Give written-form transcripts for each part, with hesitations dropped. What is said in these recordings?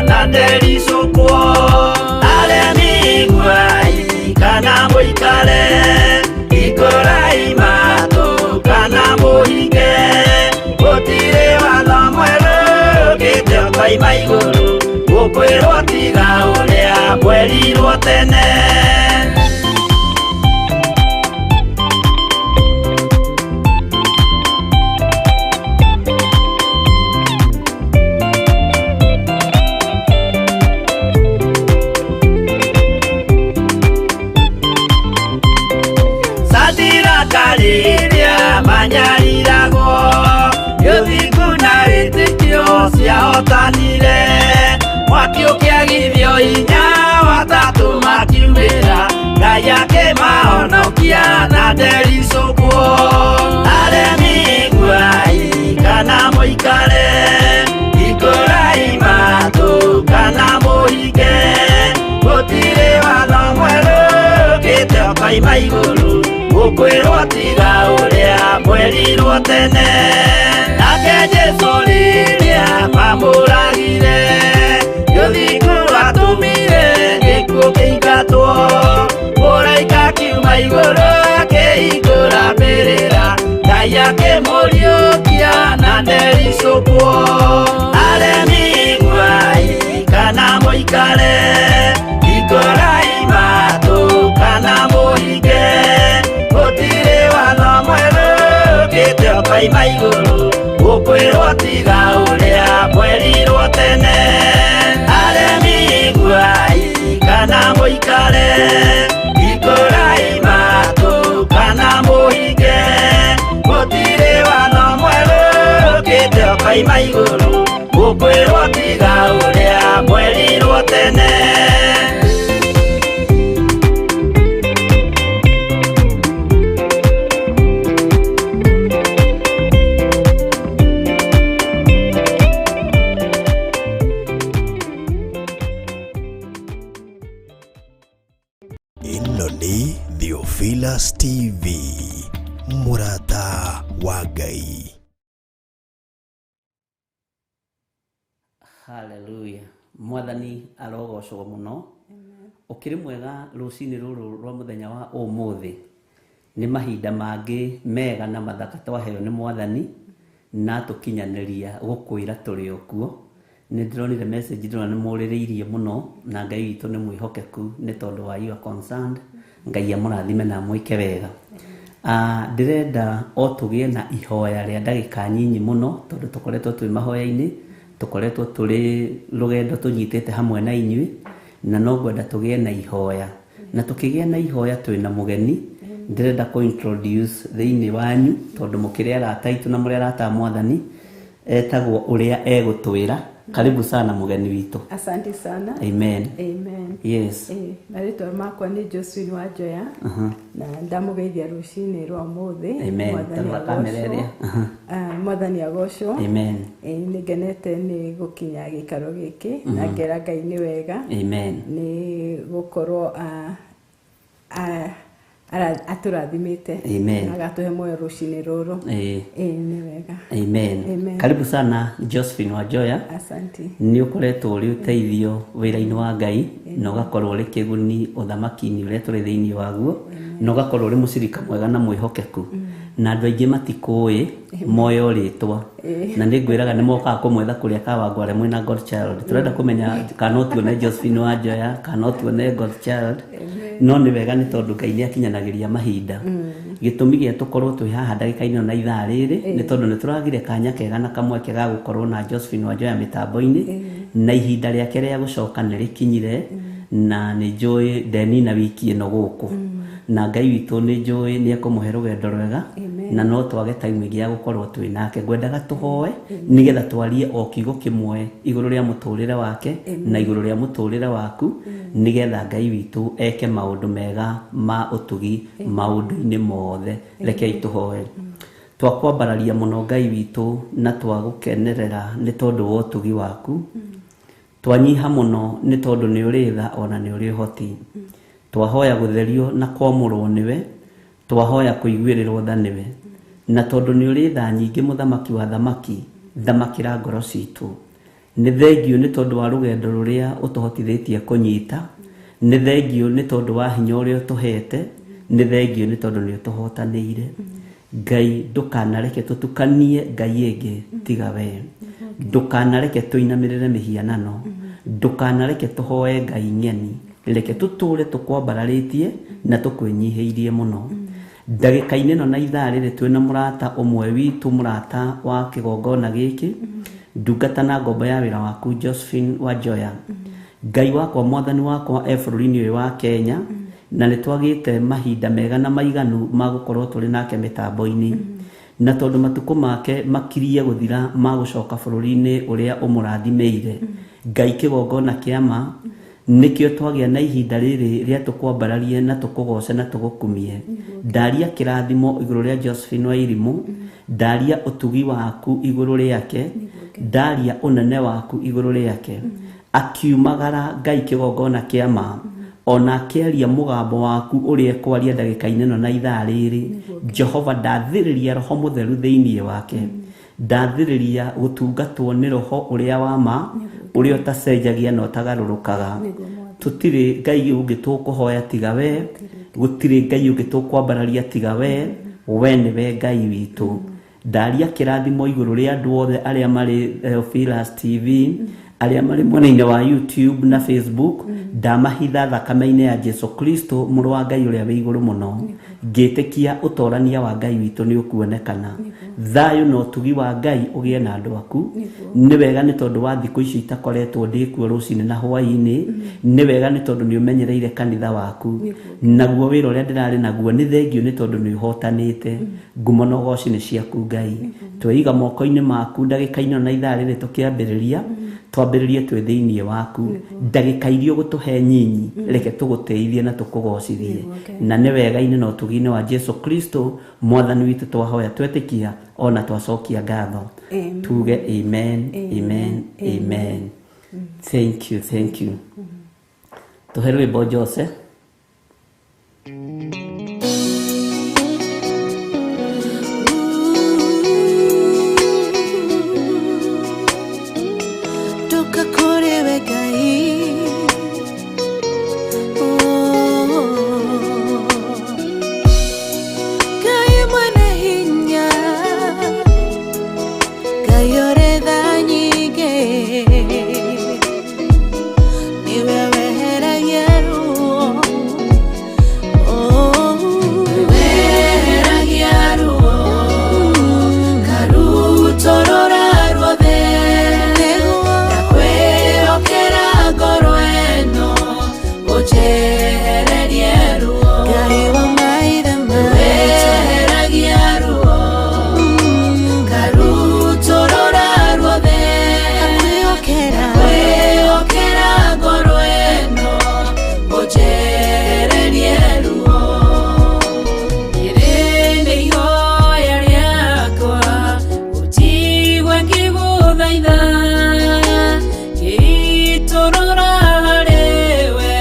na ndericũkwo. Aremi iguai kana mũikare, hingũrai matũ kana mũhinge, gũtirĩ watho mwerũ ũkĩte ũkoima igũrũ, gũkwĩrwo tiga ũrĩa mwerirwo tene. Satira manyariragwo, gĩthingu na wĩtĩkio ciahotanire, mwaki ũkĩagithio hinya watatũ makiumĩra, Ngai akĩmahonokia na ndericũkwo. Aremi iguai kana mũikare, hingũrai matũ kana mũhinge, gũtirĩ watho mwerũ ũkĩte ũkoima igũrũ, gũkwĩrwo tiga ũrĩa mwerirwo tene. Nake Jesũ rĩrĩa mamũragire, gĩthingu atũmire gĩkuũ kĩingatwo, mũraika akiuma igũrũ akĩhingũra mbĩrĩra, Ngai akĩmũriũkia na ndericũkwo. Aremi iguai kana mũikare, hingũrai matũ kana mũhinge, gũtirĩ watho mwerũ ũkĩte ũkoima igũrũ, gũkwĩrwo tiga ũrĩa mwerirwo tene. Aremi iguai kana mũikare, hingũrai matũ kana mũhinge, gũtirĩ watho mwerũ ũkĩte ũkoima igũrũ, gũkwĩrwo tiga ũrĩa mwerirwo tene. Ĩno nĩ Theophilus TV, mũrata wa Ngai. Haleluya. Mwathani arogocwo mũno. Ũkĩrĩ mwega rũcinĩ rũrũ rwa mũthenya wa ũmũthĩ. Nĩ mahinda mangĩ mega na mathaka twaheo nĩ Mwathani na tũkinyanĩria gũkwĩra tũrĩ o kuo. Nĩ ndĩronire message ndĩrona nĩ mũrĩrĩirie mũno na Ngai witũ nĩ mwĩhokeku nĩ tondũ wa you are concerned. Ngai amũrathime na amwĩke wega. Ndĩrenda o tũgĩe na ihoya rĩa ndagĩka nyinyi mũno tondũ tũkoretwo twĩ mahoya-inĩ, tũkoretwo tũrĩ rũgendo tũnyitĩte hamwe na inyuĩ, na no ngwenda tũgĩe na ihoya. Na tũkĩgĩa na ihoya twĩna mũgeni, ndĩrenda kũ introduce thĩinĩ wanyu tondũ mũkĩrĩ arata aitũ na mũrĩ arata a Mwathani, etagwo ũrĩa egũtwĩra. Karibu sana mũgeni witũ. Asante sana. Amen. Amen. Yes. Marĩtwa makwa nĩ Josephine Wanjoya na ndamũgeithia rũcinĩ rwa ũmũthĩ. Amen. Mwathani Tarora kamera agocwo. ĩrĩa. Mwathani agocwo. Amen. Nĩ ngenete nĩ gũkinya gĩikaro gĩkĩ na ngera Ngai nĩ wega. Amen. Nĩ gũkorwo atũrathimĩte. Amen. Na agatũhe muoyo rũcinĩ rũrũ. Nĩ wega. Amen. Amen. Karibu sana Josephine Wanjoya. Asante. Nĩ ũkoretwo ũrĩ ũteithio wĩra-inĩ wa Ngai na ũgakorwo ũrĩ kĩguni ũthamaki-inĩ ũrĩa tũrĩ thĩinĩ waguo na ũgakorwo ũrĩ mũcirika mwega na mwĩhokeku na andũ aingĩ matikũĩ moyo rĩtwa na nĩ ngwĩraga nĩ mokaga kũmwetha kũrĩa Kawangware mwĩna God Child. Tũrenda kũmenya kana no tuone Josephine Wanjoya kana no tuone God Child, no nĩ wega nĩ tondũ Ngai nĩ akinyanagĩria mahinda. Gĩtũmi gĩa tũkorwo twĩ haha ndagĩka-inĩ ĩno na ithaa rĩrĩ nĩ tondũ nĩ tũragire kanya kega na kamweke ga gũkorwo na Josephine Wanjoya mĩtambo-inĩ na ihinda rĩake rĩa gũcoka nĩ rĩkinyire na nĩ njũĩ ndenina wiki ĩno gũkũ na Ngai witũ nĩ njũĩ nĩ ekũmũhe rũgendo rwega na no twage time ĩngĩ ya gũkorwo twĩ nake. Ngwendaga tũhoe nĩgetha twarie o kiugo kĩmwe igũrũ rĩa mũtũrĩre wake na igũrũ rĩa mũtũrĩre waku nĩgetha Ngai witũ eke maũndũ mega ma ũtugi maũndũ-inĩ mothe. Rekei tũhoe. Twakwambararia mũno Ngai witũ na twagũkenerera nĩ tondũ wa ũtugi waku. Twanyiha mũno nĩ tondũ nĩ ũrĩ tha ona nĩ ũrĩ ũhoti. Twahoya gũtherio na kwamũrwo nĩwe, twahoya kũiguĩrĩrwo tha nĩwe. Na tondũ nĩ ũrĩ tha nyingĩ mũthamaki wa thamaki, thamakĩra ngoro citũ. Nĩ thengiũ nĩ tondũ wa rũgendo rũrĩa ũtũhotithĩtie kũnyita, nĩ thengiũ nĩ tondũ wa hinya ũrĩa ũtũhete, nĩ thengiũ nĩ tondũ nĩ ũtũhotanĩire. Ngai ndũkanareke tũtukanie Ngai ĩngĩ tiga we, ndũkanareke tũinamĩrĩre mĩhianano, ndũkanareke tũhoe Ngai ng'eni, reke tũtũre tũkwambararĩtie na tũkwĩnyihĩirie mũno. Ndagĩka-inĩ ĩno na ithaa rĩrĩ twĩna mũrata ũmwe witũ, mũrata wa kĩgongona gĩkĩ, ndungata na ngombo ya wĩra waku Josephine Wanjoya. Ngai wakwa, mwathani wakwa e bũrũri-inĩ ũyũ wa Kenya, na nĩ twagĩte mahinda mega na maiganu ma gũkorwo tũrĩ nake mĩtambo-inĩ, na tondũ matukũ make makirie gũthira ma gũcoka bũrũri-inĩ ũrĩa ũmũrathimĩire, Ngai kĩgongona kĩa ma nĩkĩo twagĩa na ihinda rĩrĩ rĩa tũkwambararie na tũkũgoce na tũgũkumie. Ndaria kĩrathimo igũrũ rĩa Josephine Wairimu, ndaria ũtugi waku igũrũ rĩake, ndaria ũnene waku igũrũ rĩake, akiumagara Ngai kĩgongona kĩa ma, ona akĩaria mũgambo waku ũrĩa ekwaria ndagĩka-inĩ ĩno na ithaa rĩrĩ. Jehova, ndathĩrĩria roho mũtheru thĩinĩ wake, ndathĩrĩria gũtungatwo nĩ roho ũrĩa wa ma, ũrĩa ũtacenjagia na ũtagarũrũkaga. Tũtirĩ Ngai ũngĩ tũkũhoya tiga we, gũtirĩ Ngai ũngĩ tũkwambararia tiga we, we nĩwe Ngai witũ. Ndaria kĩrathimo igũrũ rĩa andũ othe arĩa marĩ Theophilus TV, arĩa marĩ mwena-inĩ wa YouTube na Facebook, ndamahitha thakame-inĩ ya Jesu Kristo mũrũ wa Ngai ũrĩa wĩ igũrũ mũno, ngĩtĩkia ũtorania wa Ngai witũ nĩ ũkuonekana. Thayũ na ũtugi wa Ngai ũgĩe na andũ aku. Nĩ wega nĩ tondũ wa thikũ ici itakoretwo ndĩkuo rũcinĩ na hwaĩ-inĩ, nĩ wega nĩ tondũ nĩ ũmenyereire kanitha waku, naguo wĩra ũrĩa ndĩrarĩ naguo nĩ thengiũ nĩ tondũ nĩ ũhotanĩte. Ngumo na ũgoci nĩ ciaku Ngai. Tweiga moko-inĩ maku ndagĩka-inĩ ĩno na ithaa rĩrĩ tũkĩambĩrĩria, twambĩrĩrie twĩ thĩinĩ waku. Ndagĩka iria ũgũtũhe nyinyi, reke tũgũtĩithie na tũkũgocithie, na nĩ wega-inĩ na ũtugi-inĩ wa Jesu Kristo mwathani witũ twahoya twetĩkia ona twacokia ngatho. Tuge amen, amen, amen. Thank you, thank you. Tũhe rwĩmbo Jose. Ndoka kũrĩ we Ngai, Oh. Ngai mwene hinya, Ngai ũrĩ tha nyingĩ, nĩwe weheragia ruo. Oh. Weheragia ruo, karutorora ruothe, Nĩguo. Ndakwĩhokera ngoro ĩno, ũnjehererie ruo. Ngai wa maithe maitũ. Weheragia ruo, karutorora ruothe, Ndakwĩhokera. Ndakwĩhokera ngoro ĩno, ũnjehererie ruo. Rĩrĩ nĩ ihoya rĩakwa, ũnjigue ngĩgũthaitha, ngĩitũrũra harĩ we,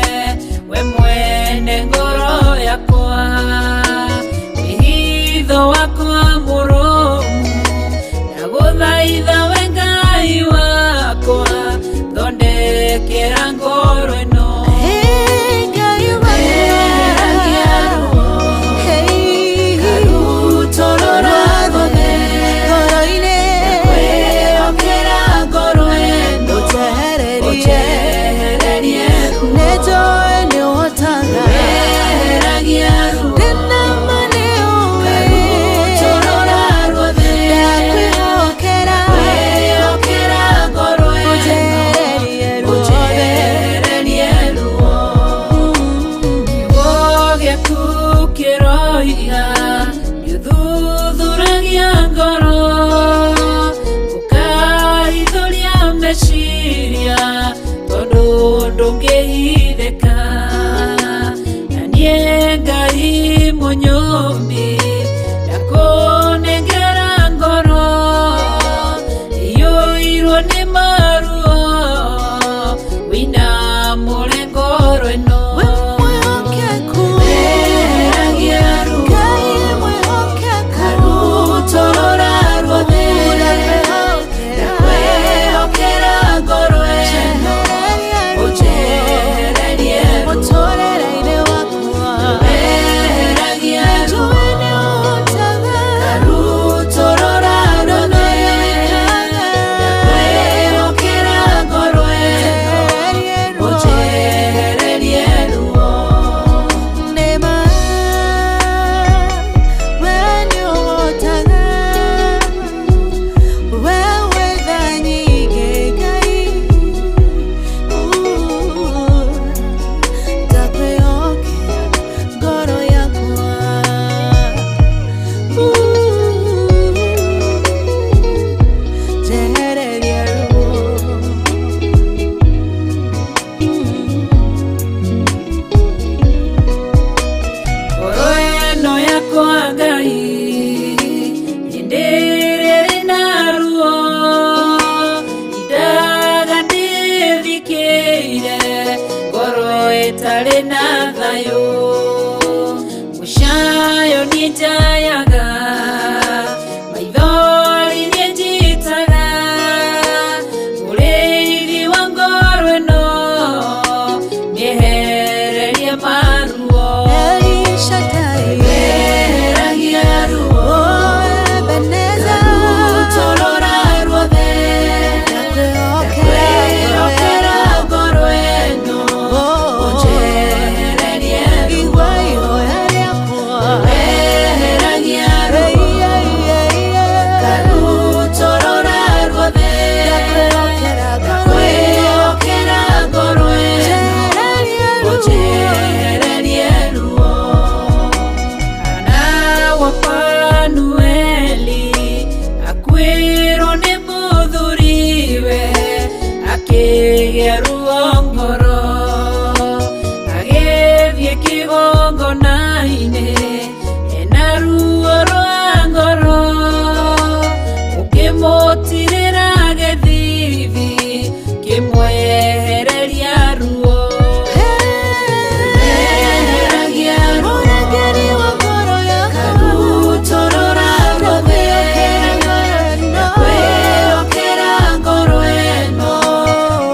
we mwene ngoro yakwa. Wĩhitho wakwa mũrũmu, ndagũthaitha we Ngai wakwa, thondekera ngoro ĩno. Hey, Ngai Weheragia ruo, Hey, karutorora ruothe, ngoro-inĩ. Ndakwĩhokera ngoro ĩno, Ũnjehererie. ũnjehererie ruo. Nĩnjũĩ nĩũhotaga. Weheragia ruo, Ndĩna ma nĩũĩ. karutorora ruothe, Ndakwĩhokera. Ndakwĩhokera ngoro ĩno, Ũnjehererie ruothe. ũnjehererie ruo. Kiugo gĩaku kĩroiga nĩũthuthuragia ngoro, ũkahithũria meciria, tondũ ndũngĩhithĩka. Na niĩ Ngai mũnyũmbi, ndakũnengera ngoro iyũirwo nĩ maruo, wĩinamũre ngoro ĩno. We mwĩhokeku. Weheragia ruo, Ngai mwĩhokeku. karutorora ruothe, Ndakwĩhokera. Ndakwĩhokera ngoro Ĩtarĩ na thayũ mũcayo niĩ njayaga maithori niĩ njitaga mũrĩithi wa ngoro ĩno nĩehererie maruo. El Shaddai. Eheragia ruo. Oh, Ebenezer. Rutorora ruothe. Ndakwĩhokera. Kwĩhokera ngoro ĩno. Oh, ũnjehererie ruo. Igua ihoya rĩakwa. Eheragia ruo. Ei, ei, ei, ei. Karutorora ruothe. Ndakwĩhokera ngoro ĩno. Kwĩhokera ngoro ĩno. Njehererie ruo. Ũnjehererie ruo. Hana wa Fanueli akuĩrwo nĩ mũthuriwe akĩgĩa ruo ngoro agĩthiĩ kĩgongona-inĩ ena ruo rwa ngoro ũkĩmũtirĩra gĩthithi kĩmwehereria ruo. Eheragia ruo. Mũrangĩri wa ngoro yakwa. Karutorora ruothe. Ndakwĩhokera ngoro ĩno. Kwĩhokera ngoro ĩno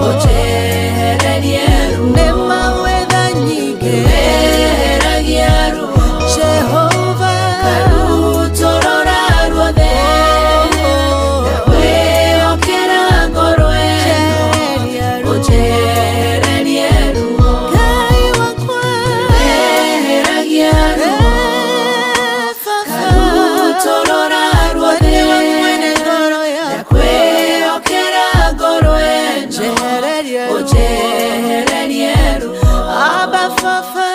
ũnjehererie ruo. Nĩ mawetha nyingĩ. Eheragia ruo. Jehova. Karutorora ruothe. Kwĩhokera ngoro ĩno Njehereria ruo. ũnjehererie ruo. Ngai wakwa. Eheragia ruo. Eh, Baba. Karutorora ruothe. Nĩwe mwene ngoro yakwa. Kwĩhokera ngoro ĩno Njehereria ruo. ũnjehererie ruo. Abba Baba.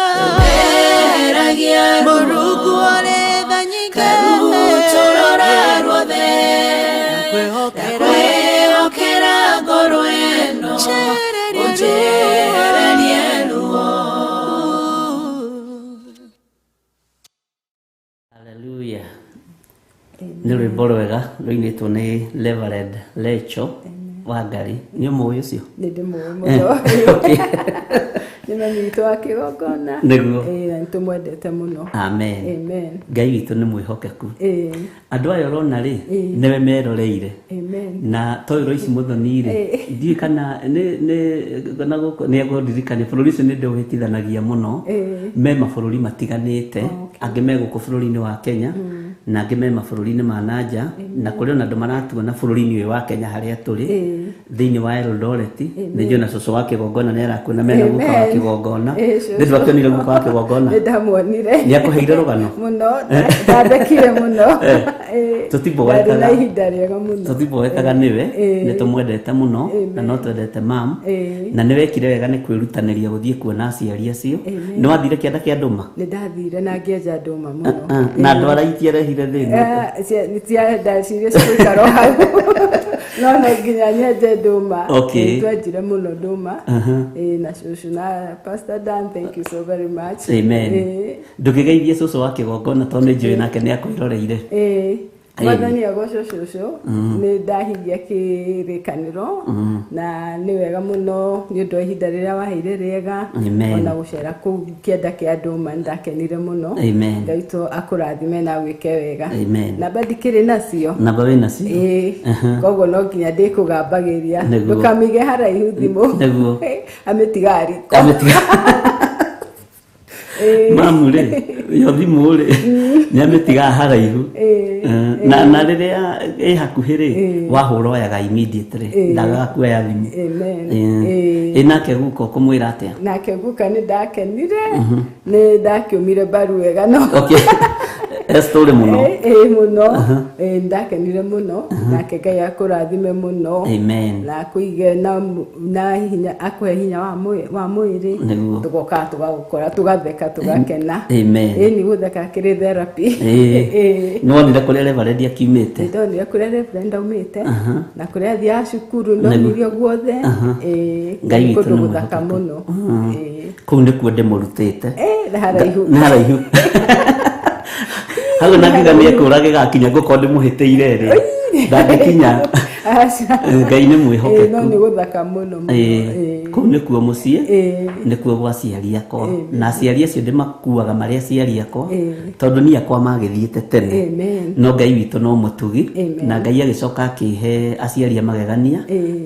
Eheragia ruo. Mũrungu ũrĩ tha nyingĩ. Karutorora ruothe. Ndakwĩhokera. Kwĩhokera ngoro ĩno Njehereria ruo. ũnjehererie ruo. Hallelujah. Nĩ rwĩmbo rwega rũinĩtwo nĩ Reverend Lecho wa Ngai. Nĩ ũmũĩ ũcio? Nĩ ndĩmũĩ mũno. Okay. Nĩ mami witũ wa kĩgongona. Nĩguo. Ĩĩ, na nĩtũmwendete mũno. Amen. Amen. Ngai witũ nĩ mwĩhokeku. Ĩĩ. Andũ aya ũrona rĩ, Ĩĩ. nĩwe meroreire. Amen. Na toĩ Roici Mũthoni rĩ, Ĩĩ. ndiũĩ kana nĩ na gũkũ nĩ egũndirikania bũrũri ũcio nĩ ndĩũhĩtithanagia mũno. Ĩĩ. Me mabũrũri matiganĩte, angĩ me gũkũ bũrũri-inĩ wa Kenya, na angĩ me mabũrũri-inĩ ma nanja, na kũrĩ ona andũ maratuona bũrũri-inĩ ũyũ wa Kenya harĩa tũrĩ, Ĩĩ. thĩinĩ wa Eldoret. Nĩ njũĩ na cũcũ wa kĩgongona nĩ arakuona mena guka wa Amen. kĩgongona. Ĩĩ, cũcũ. Nĩ ndwakĩonire guka wa kĩgongona? Nĩ ndamuonire. Nĩ akũheire rũgano? Mũno, ndathekire mũno. Ĩĩ. Tũtiboekaga. Ndarĩ na ihinda rĩega mũno. Tũtiboekaga nĩwe. Ĩĩ. Nĩ tũmwendete mũno na no twendete mam. Ĩĩ. Na nĩ wekire wega nĩ kwĩrutanĩria gũthiĩ kuona aciari acio. Amen. Nĩ wathire kĩanda kĩa ndũma? Nĩ ndathire na ngĩenja ndũma mũno. Na ndwara itiarehire thĩna? Ndacirie cigũikara o hau no no nginya nyenje ndũma. Okay. Ĩĩ, twenjire mũno ndũma. Ĩĩ, na cũcũ na Pastor Dan, thank you so very much. Amen. Ĩĩ. Ndũkĩgeithie cũcũ wa kĩgongona tondũ nĩ njũĩ nake nĩ akwĩroreire. Ĩĩ. Ĩĩ. Mwathani agocwo cũcũ, nĩ ndahingia kĩrĩkanĩro na nĩ wega mũno nĩ ũndũ wa ihinda rĩrĩa waheire rĩega. Amen. Ona gũcera kũu kĩanda kĩa ndũma nĩ ndakenire mũno. Amen. Ngai witũ akũrathime na agwĩke wega. Amen. Namba ndikĩrĩ nacio. Namba wĩ nacio? Ĩĩ, koguo no nginya ndĩkũgambagĩria. Nĩguo. Ndũkamĩige haraihu thimũ. Nĩguo. Amĩtigaga riko. Ĩĩ. Mamu rĩ, yo thimũ rĩ, nĩ amĩtigaga haraihu. Ĩĩ. Na rĩrĩa ĩ hakuhĩ rĩ, wahũra oyaga immediately, ndagaga kuoya thimũ. Amen. Ĩĩ. Ĩĩ. Ĩ nake guka ũkũmwĩra atĩa? Nake guka nĩ ndakenire, nĩ ndakĩũmire mbaru wega no. Okay. E story mũno. Ĩĩ mũno. Ĩĩ, ndakenire mũno nake Ngai akũrathime mũno. Amen. Na akũige na hinya, akũhe hinya wa mwĩrĩ. Nĩguo. Tũgokaga tũgagũkora tũgatheka tũgakena. Amen. Ĩĩ, nĩ gũtheka kĩrĩ therapy. Ĩĩ. Ĩĩ. Nĩ wonire kũrĩa Reverend akiumĩte? Ndonire kũrĩa Reverend aumĩte na kũrĩa athiaga cukuru ndonirio guothe. Ĩĩ. Ngai witũ kũndũ nĩ gũthaka mwĩhokeku. mũno. Ĩĩ. Kũu nĩkuo ndĩmũrutĩte. Ĩĩ, nĩ haraihu. Nĩ haraihu. Hau na ngiuga nĩ ekũra gĩgakinya ngũkorwo ndĩmũhĩtĩire rĩ. Ndangĩkinya. Aca. Ngai nĩ mwĩhokeku. No nĩ gũthaka mũno mũno. Kũu nĩkuo mũciĩ, nĩkuo gwa aciari akwa, na aciari acio ndĩmakuaga marĩ aciari akwa tondũ niĩ akwa magĩthiĩte tene. Amen. No Ngai witũ no mũtugi. Amen. Na Ngai agĩcoka akĩhe aciari a magegania,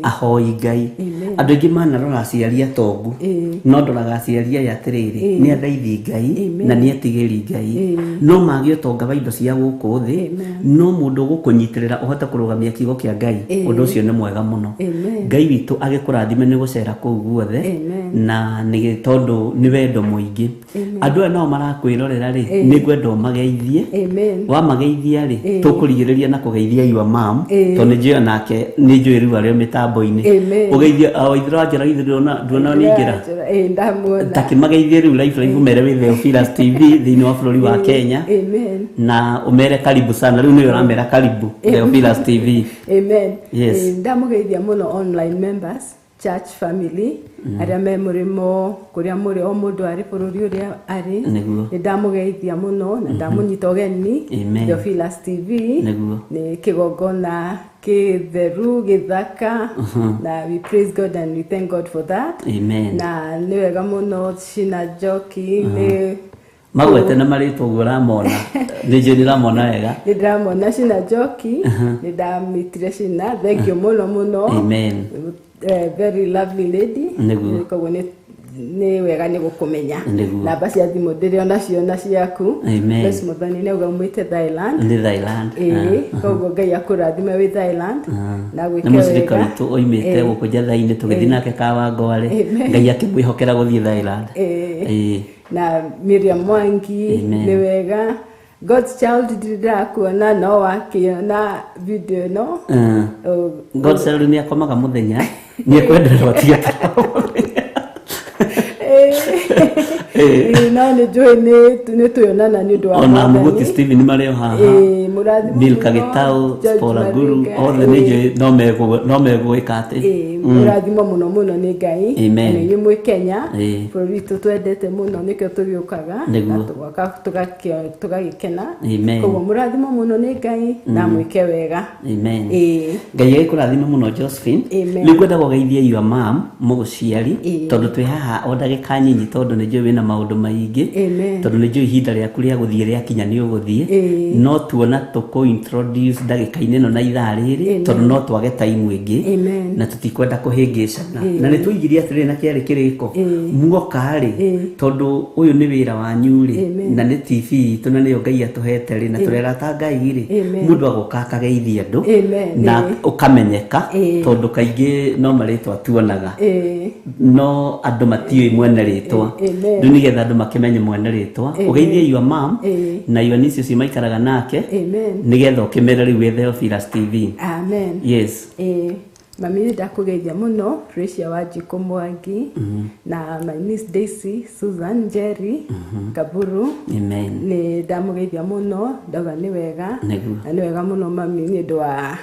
ahoi Ngai. Andũ aingĩ manarora aciari atongu, no ndoraga aciari aya atĩrĩrĩ, nĩ athaithi Ngai na nĩ etigĩri Ngai, no mage ũtonga wa indo cia gũkũ thĩ, no mũndũ ũgũkũnyitĩrĩra ũhote kũrũgamia kiugo kĩa Ngai, ũndũ ũcio nĩ mwega mũno. Amen. Ngai witũ agĩkũrathime nĩ gũcera kũu guothe. Amen. Na nĩ tondũ nĩ wendo mũingĩ. Andũ aya nao marakwĩrorera rĩ, nĩ ngwenda ũmageithie. Amen. Wamageithia rĩ, tũkũrigĩrĩria na kũgeithia your mom, tondũ nĩ njũĩ onake nĩ njũĩ rĩu arĩ o mĩtambo-inĩ. Amen. Ũgeithie Waithĩra wa Njora, githĩ nduona nĩ ingĩra? Ndamuona. Takĩmageithie rĩu live live, ũmere wĩ Theophilus TV thĩinĩ wa bũrũri wa Kenya. Amen. Na ũmere karibu sana. Rĩu nĩwe ũramera karibu Theophilus TV. Amen. Yes. Ndamũgeithia mũno online members, church family, arĩa me mũrĩmo kũrĩa mũrĩ, o mũndũ arĩ bũrũri ũrĩa arĩ. Nĩguo. Nĩ ndamũgeithia mũno na ndamũnyita ũgeni Amen. Theophilus TV. Nĩguo. Nĩ kĩgongona kĩtheru gĩthaka, na we praise God and we thank God for that. Amen. Na nĩ wega mũno. Cina Njoki nĩ Magwete na marĩtwa ũguo ũramona, nĩ njũĩ nĩ ũramona wega. Nĩ ndĩramona Cina Njoki, nĩ ndamitire Cina, thank you mũno mũno. Amen. Very lovely lady. Nĩguo. Koguo nĩ wega nĩ gũkũmenya. Nĩguo. Namba cia thimũ ndĩrĩ onacio na ciaku. Amen. Lois Muthoni nĩ auga umĩte Thailand. Nĩ Thailand. Ĩĩ, koguo Ngai akũrathime wĩ Thailand na gwĩke Nĩ mũcirika wega. witũ oimĩte gũkũ Njathai-inĩ, tũgĩthiĩ nake Kawangware, Ngai akĩmwĩhokera gũthiĩ Thailand. Na Miriam Mwangi. Amen. Nĩ wega. God's Child, ndirĩ ndĩrakuona, no wakĩona video ĩno. Oh, God Child nĩ akomaga mũthenya, nĩ ekwendererwo atige toro mũthenya. No nĩ njũĩ nĩ twĩonana nĩ ũndũ wa Ona Mwathani. Mũgũti Steven marĩ o haha. Mũrathimwo Milka mũno, Gĩtaũ, George Spora Guru, Mariga, othe nĩ njũĩ no megwĩka atĩ. Mũrathimwo mũno mũno nĩ Ngai. Amen. Na inyuĩ mwĩ Kenya, bũrũri witũ twendete mũno, nĩkĩo tũgĩũkaga Nĩguo. na tũgoka tũgagĩkena. Amen. Koguo mũrathimwo mũno nĩ Ngai na mwĩke wega. Amen. Ngai agĩkũrathime mũno, Josephine. Amen. Nĩ ngwenda gũgeithia your mom, mũgũciari, tondũ twĩ haha o ndagĩka nyinyi, tondũ nĩ njũĩ wĩna maũndũ maingĩ. Amen. Tondũ nĩ njũĩ ihinda rĩaku rĩa gũthiĩ rĩakinya nĩ ũgũthiĩ. No tuona tũkũ introduce ndagĩka-inĩ ĩno na ithaa rĩrĩ, Amen. tondũ no twage time ĩngĩ. Amen. Na tũtikwenda kũhĩngĩcana, na nĩ twaigire atĩrĩrĩ na kĩarĩ kĩrĩko muoka rĩ, tondũ ũyũ nĩ wĩra wanyu rĩ, Amen. na nĩ TV itũ, na nĩyo Ngai atũhete rĩ, na tũrerata Ngai rĩ, Amen. mũndũ agoka akageithia andũ Amen. na ũkamenyeka, tondũ kaingĩ no marĩtwa tuonaga, no andũ matiũĩ mwene rĩtwa. Amen. Rĩu nĩgetha andũ makĩmenye mwene rĩtwa, ũgeithie your mom na your niece ũcio maikaraga nake, Amen. nĩgetha ũkĩmere rĩu wĩ Theophilus TV. Amen. Yes. Mami, nĩ ndakũgeithia mũno, Tricia Wanjikũ Mwangi, na my niece Daisy Susan Njeri Kaburu. Amen. Nĩ ndamũgeithia mũno, ndauga nĩ wega. Nĩguo. Na nĩ wega mũno mami nĩ ũndũ wa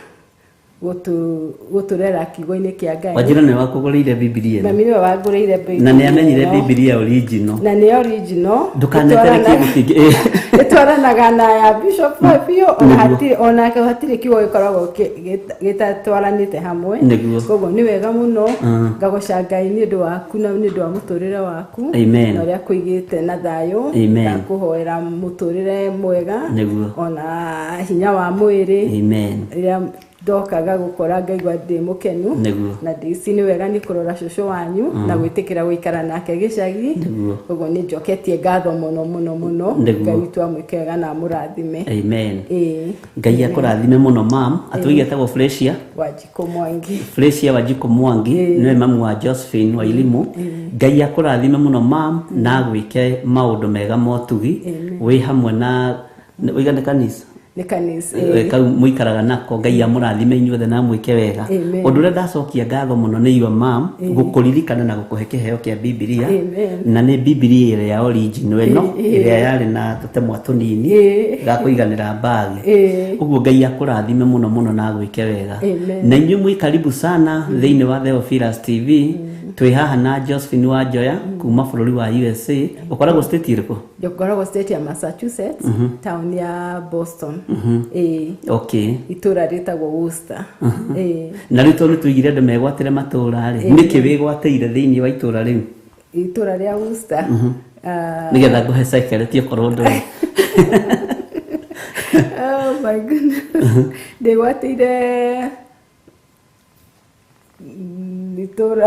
gũtũrera kiugo-inĩ kĩa Ngai. Wanjĩra nĩwe wakũgũrĩire Bibilia ĩno. Mami nĩwe wangũrĩire Bibilia Na nĩ amenyire ĩno. Bibilia original. Na nĩ original. Ndũkanetere kĩndũ kĩngĩ. Ĩtwaranaga na ya Bishop biũ, ona Nĩguo. hatirĩ, onake hatirĩ kiugo gĩkoragwo gĩtatwaranĩte hamwe. Nĩguo. Koguo nĩ wega mũno, ngagoca Ngai nĩ ũndũ waku na nĩ ũndũ wa mũtũrĩre waku. Amen. Na ũrĩa kũigĩte na thayũ. Amen. Ndakũhoera mũtũrĩre mwega. Nĩguo. Ona hinya wa mwĩrĩ. Amen. Rĩrĩa ndokaga gũkora ngaigua ndĩ mũkenu. Nĩguo. Na ndĩci nĩ wega nĩ kũrora cũcũ wanyu na gwĩtĩkĩra gũikara nake gĩcagi. Nĩguo. Koguo nĩ njoketie ngatho mũno mũno mũno. Nĩguo. Ngai witũ amwĩke wega na amũrathime. Amen. Ĩĩ. Ngai akũrathime mũno mam. Atũige etagwo Fresia. Wanjikũ Mwangi. Fresia Wanjikũ Mwangi nĩwe mamu wa Josephine wa Ilimu. Ngai akũrathime mũno mam, na agwĩke maũndũ mega motugi wĩ hamwe na wĩigane kanitha. Nĩ kanitha. Kau mũikaraga nako. Ngai amũrathime inyuothe na amwĩke wega. Amen. Ũndũ ũrĩa ndacokia ngatho mũno nĩ your mom gũkũririkana na gũkũhe kĩheo kĩa Bibilia. Amen. Na nĩ Bibilia ĩrĩa original ĩno, ĩrĩa yarĩ na tũtemwa tũnini ga kũiganĩra mbagi. Ũguo Ngai akũrathime mũno mũno na agwĩke wega. Amen. Na inyuĩ mwĩ karibu sana thĩinĩ wa Theophilus TV. Twĩ haha na Josephine Wanjoya kuma bũrũri wa USA. Ũkoragwo state ĩrĩkũ? Ngoragwo state ya Massachusetts, town ya Boston. Ĩĩ. Okay. Itũra rĩtagwo Worcester. Ĩĩ. Na rĩu tondũ tũigire andũ megwatĩre matũra rĩ, nĩkĩ wĩgwatĩire thĩinĩ wa itũra rĩu? Itũra rĩa Worcester. Ah, Nĩgetha ngũhe secret okorwo ndũĩ. Oh my goodness. Ndĩgwatĩire itũra.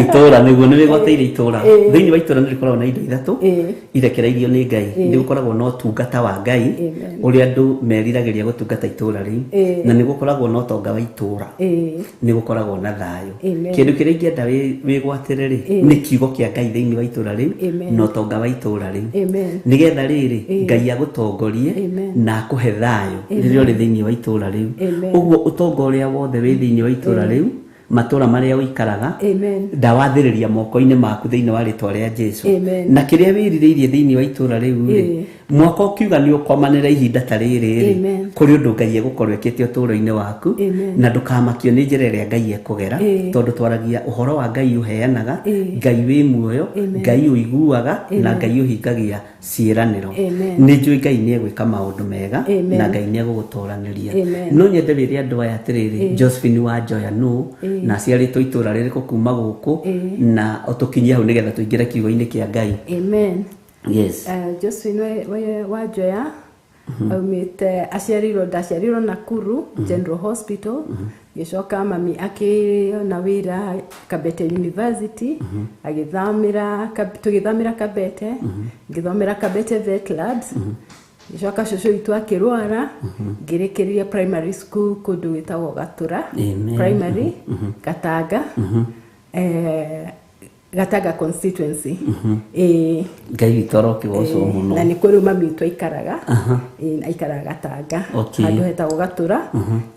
Itũra nĩguo, nĩ wĩgwatĩire itũra. Ĩĩ. Thĩinĩ wa itũra nĩ rĩkoragwo na indo ithatũ Ĩĩ. irekereirio nĩ Ngai. Nĩ gũkoragwo na ũtungata wa Ngai Amen. ũrĩa andũ meriragĩria gũtungata itũra rĩu, Ĩĩ. na nĩ gũkoragwo na ũtonga wa itũra, Ĩĩ. nĩ gũkoragwo na thayũ. Amen. Kĩndũ kĩrĩa ingĩenda wĩgwatĩre rĩ, nĩ kiugo kĩa Ngai thĩinĩ wa itũra rĩu Amen. na ũtonga wa itũra rĩu, Amen. nĩgetha rĩrĩ Ngai agũtongorie Amen. na akũhe thayũ rĩrĩa ũrĩ thĩinĩ wa itũra rĩu. Amen. Ũguo ũtonga ũrĩa wothe wĩ thĩinĩ wa itũra rĩu, matũra marĩa ũikaraga, Amen. ndawathĩrĩria moko-inĩ maku thĩinĩ wa rĩtwa rĩa Jesu. Amen. Na kĩrĩa wĩrirĩirie thĩinĩ wa itũra rĩu rĩ, Ĩĩ. mwaka ũkiuga nĩ ũkomanĩra ihinda ta rĩrĩ rĩ, Amen. kũrĩ ũndũ Ngai egũkorwo ĩkĩte ũtũũro-inĩ waku. Amen. Na ndũkamakio nĩ njĩra ĩrĩa Ngai ekũgera, Ĩĩ. tondũ twaragia ũhoro wa Ngai ũheanaga, Ĩĩ. Ngai wĩ muoyo, Amen. Ngai ũiguaga, na Ngai ũhingagia ciĩranĩro. Amen. Nĩ njũĩ Ngai nĩ egwĩka maũndũ mega Amen. na Ngai nĩ egũgũtoranĩria. Amen. No nyende wĩre andũ aya atĩrĩrĩ, Josephine Wanjoya nũ, na aciarĩtwo itũra rĩrĩkũ kuma gũkũ, na ũtũkinyie hau nĩgetha tũingĩre kiugo-inĩ kĩa Ngai. Amen. Yes. Josephine Wanjoya aumĩte, aciarirwo, ndaciarirwo Nakuru General Hospital, gĩcoka mami akĩona wĩra Kabete University, agĩthamĩra tũgĩthamĩra Kabete, ngĩthomera Kabete Vet Labs. Gĩcoka cũcũ witũ akĩrwara, ngĩrĩkĩria primary school kũndũ gwĩtagwo Gatũra Amen. Primary, Gatanga, Gatanga constituency. Ĩĩ. Ngai witũ arokĩgocwo mũno. Na nĩ kũrĩ mami witũ aikaraga. Ĩĩ, aikaraga Gatanga, Okay. handũ hetagwo Gatũra,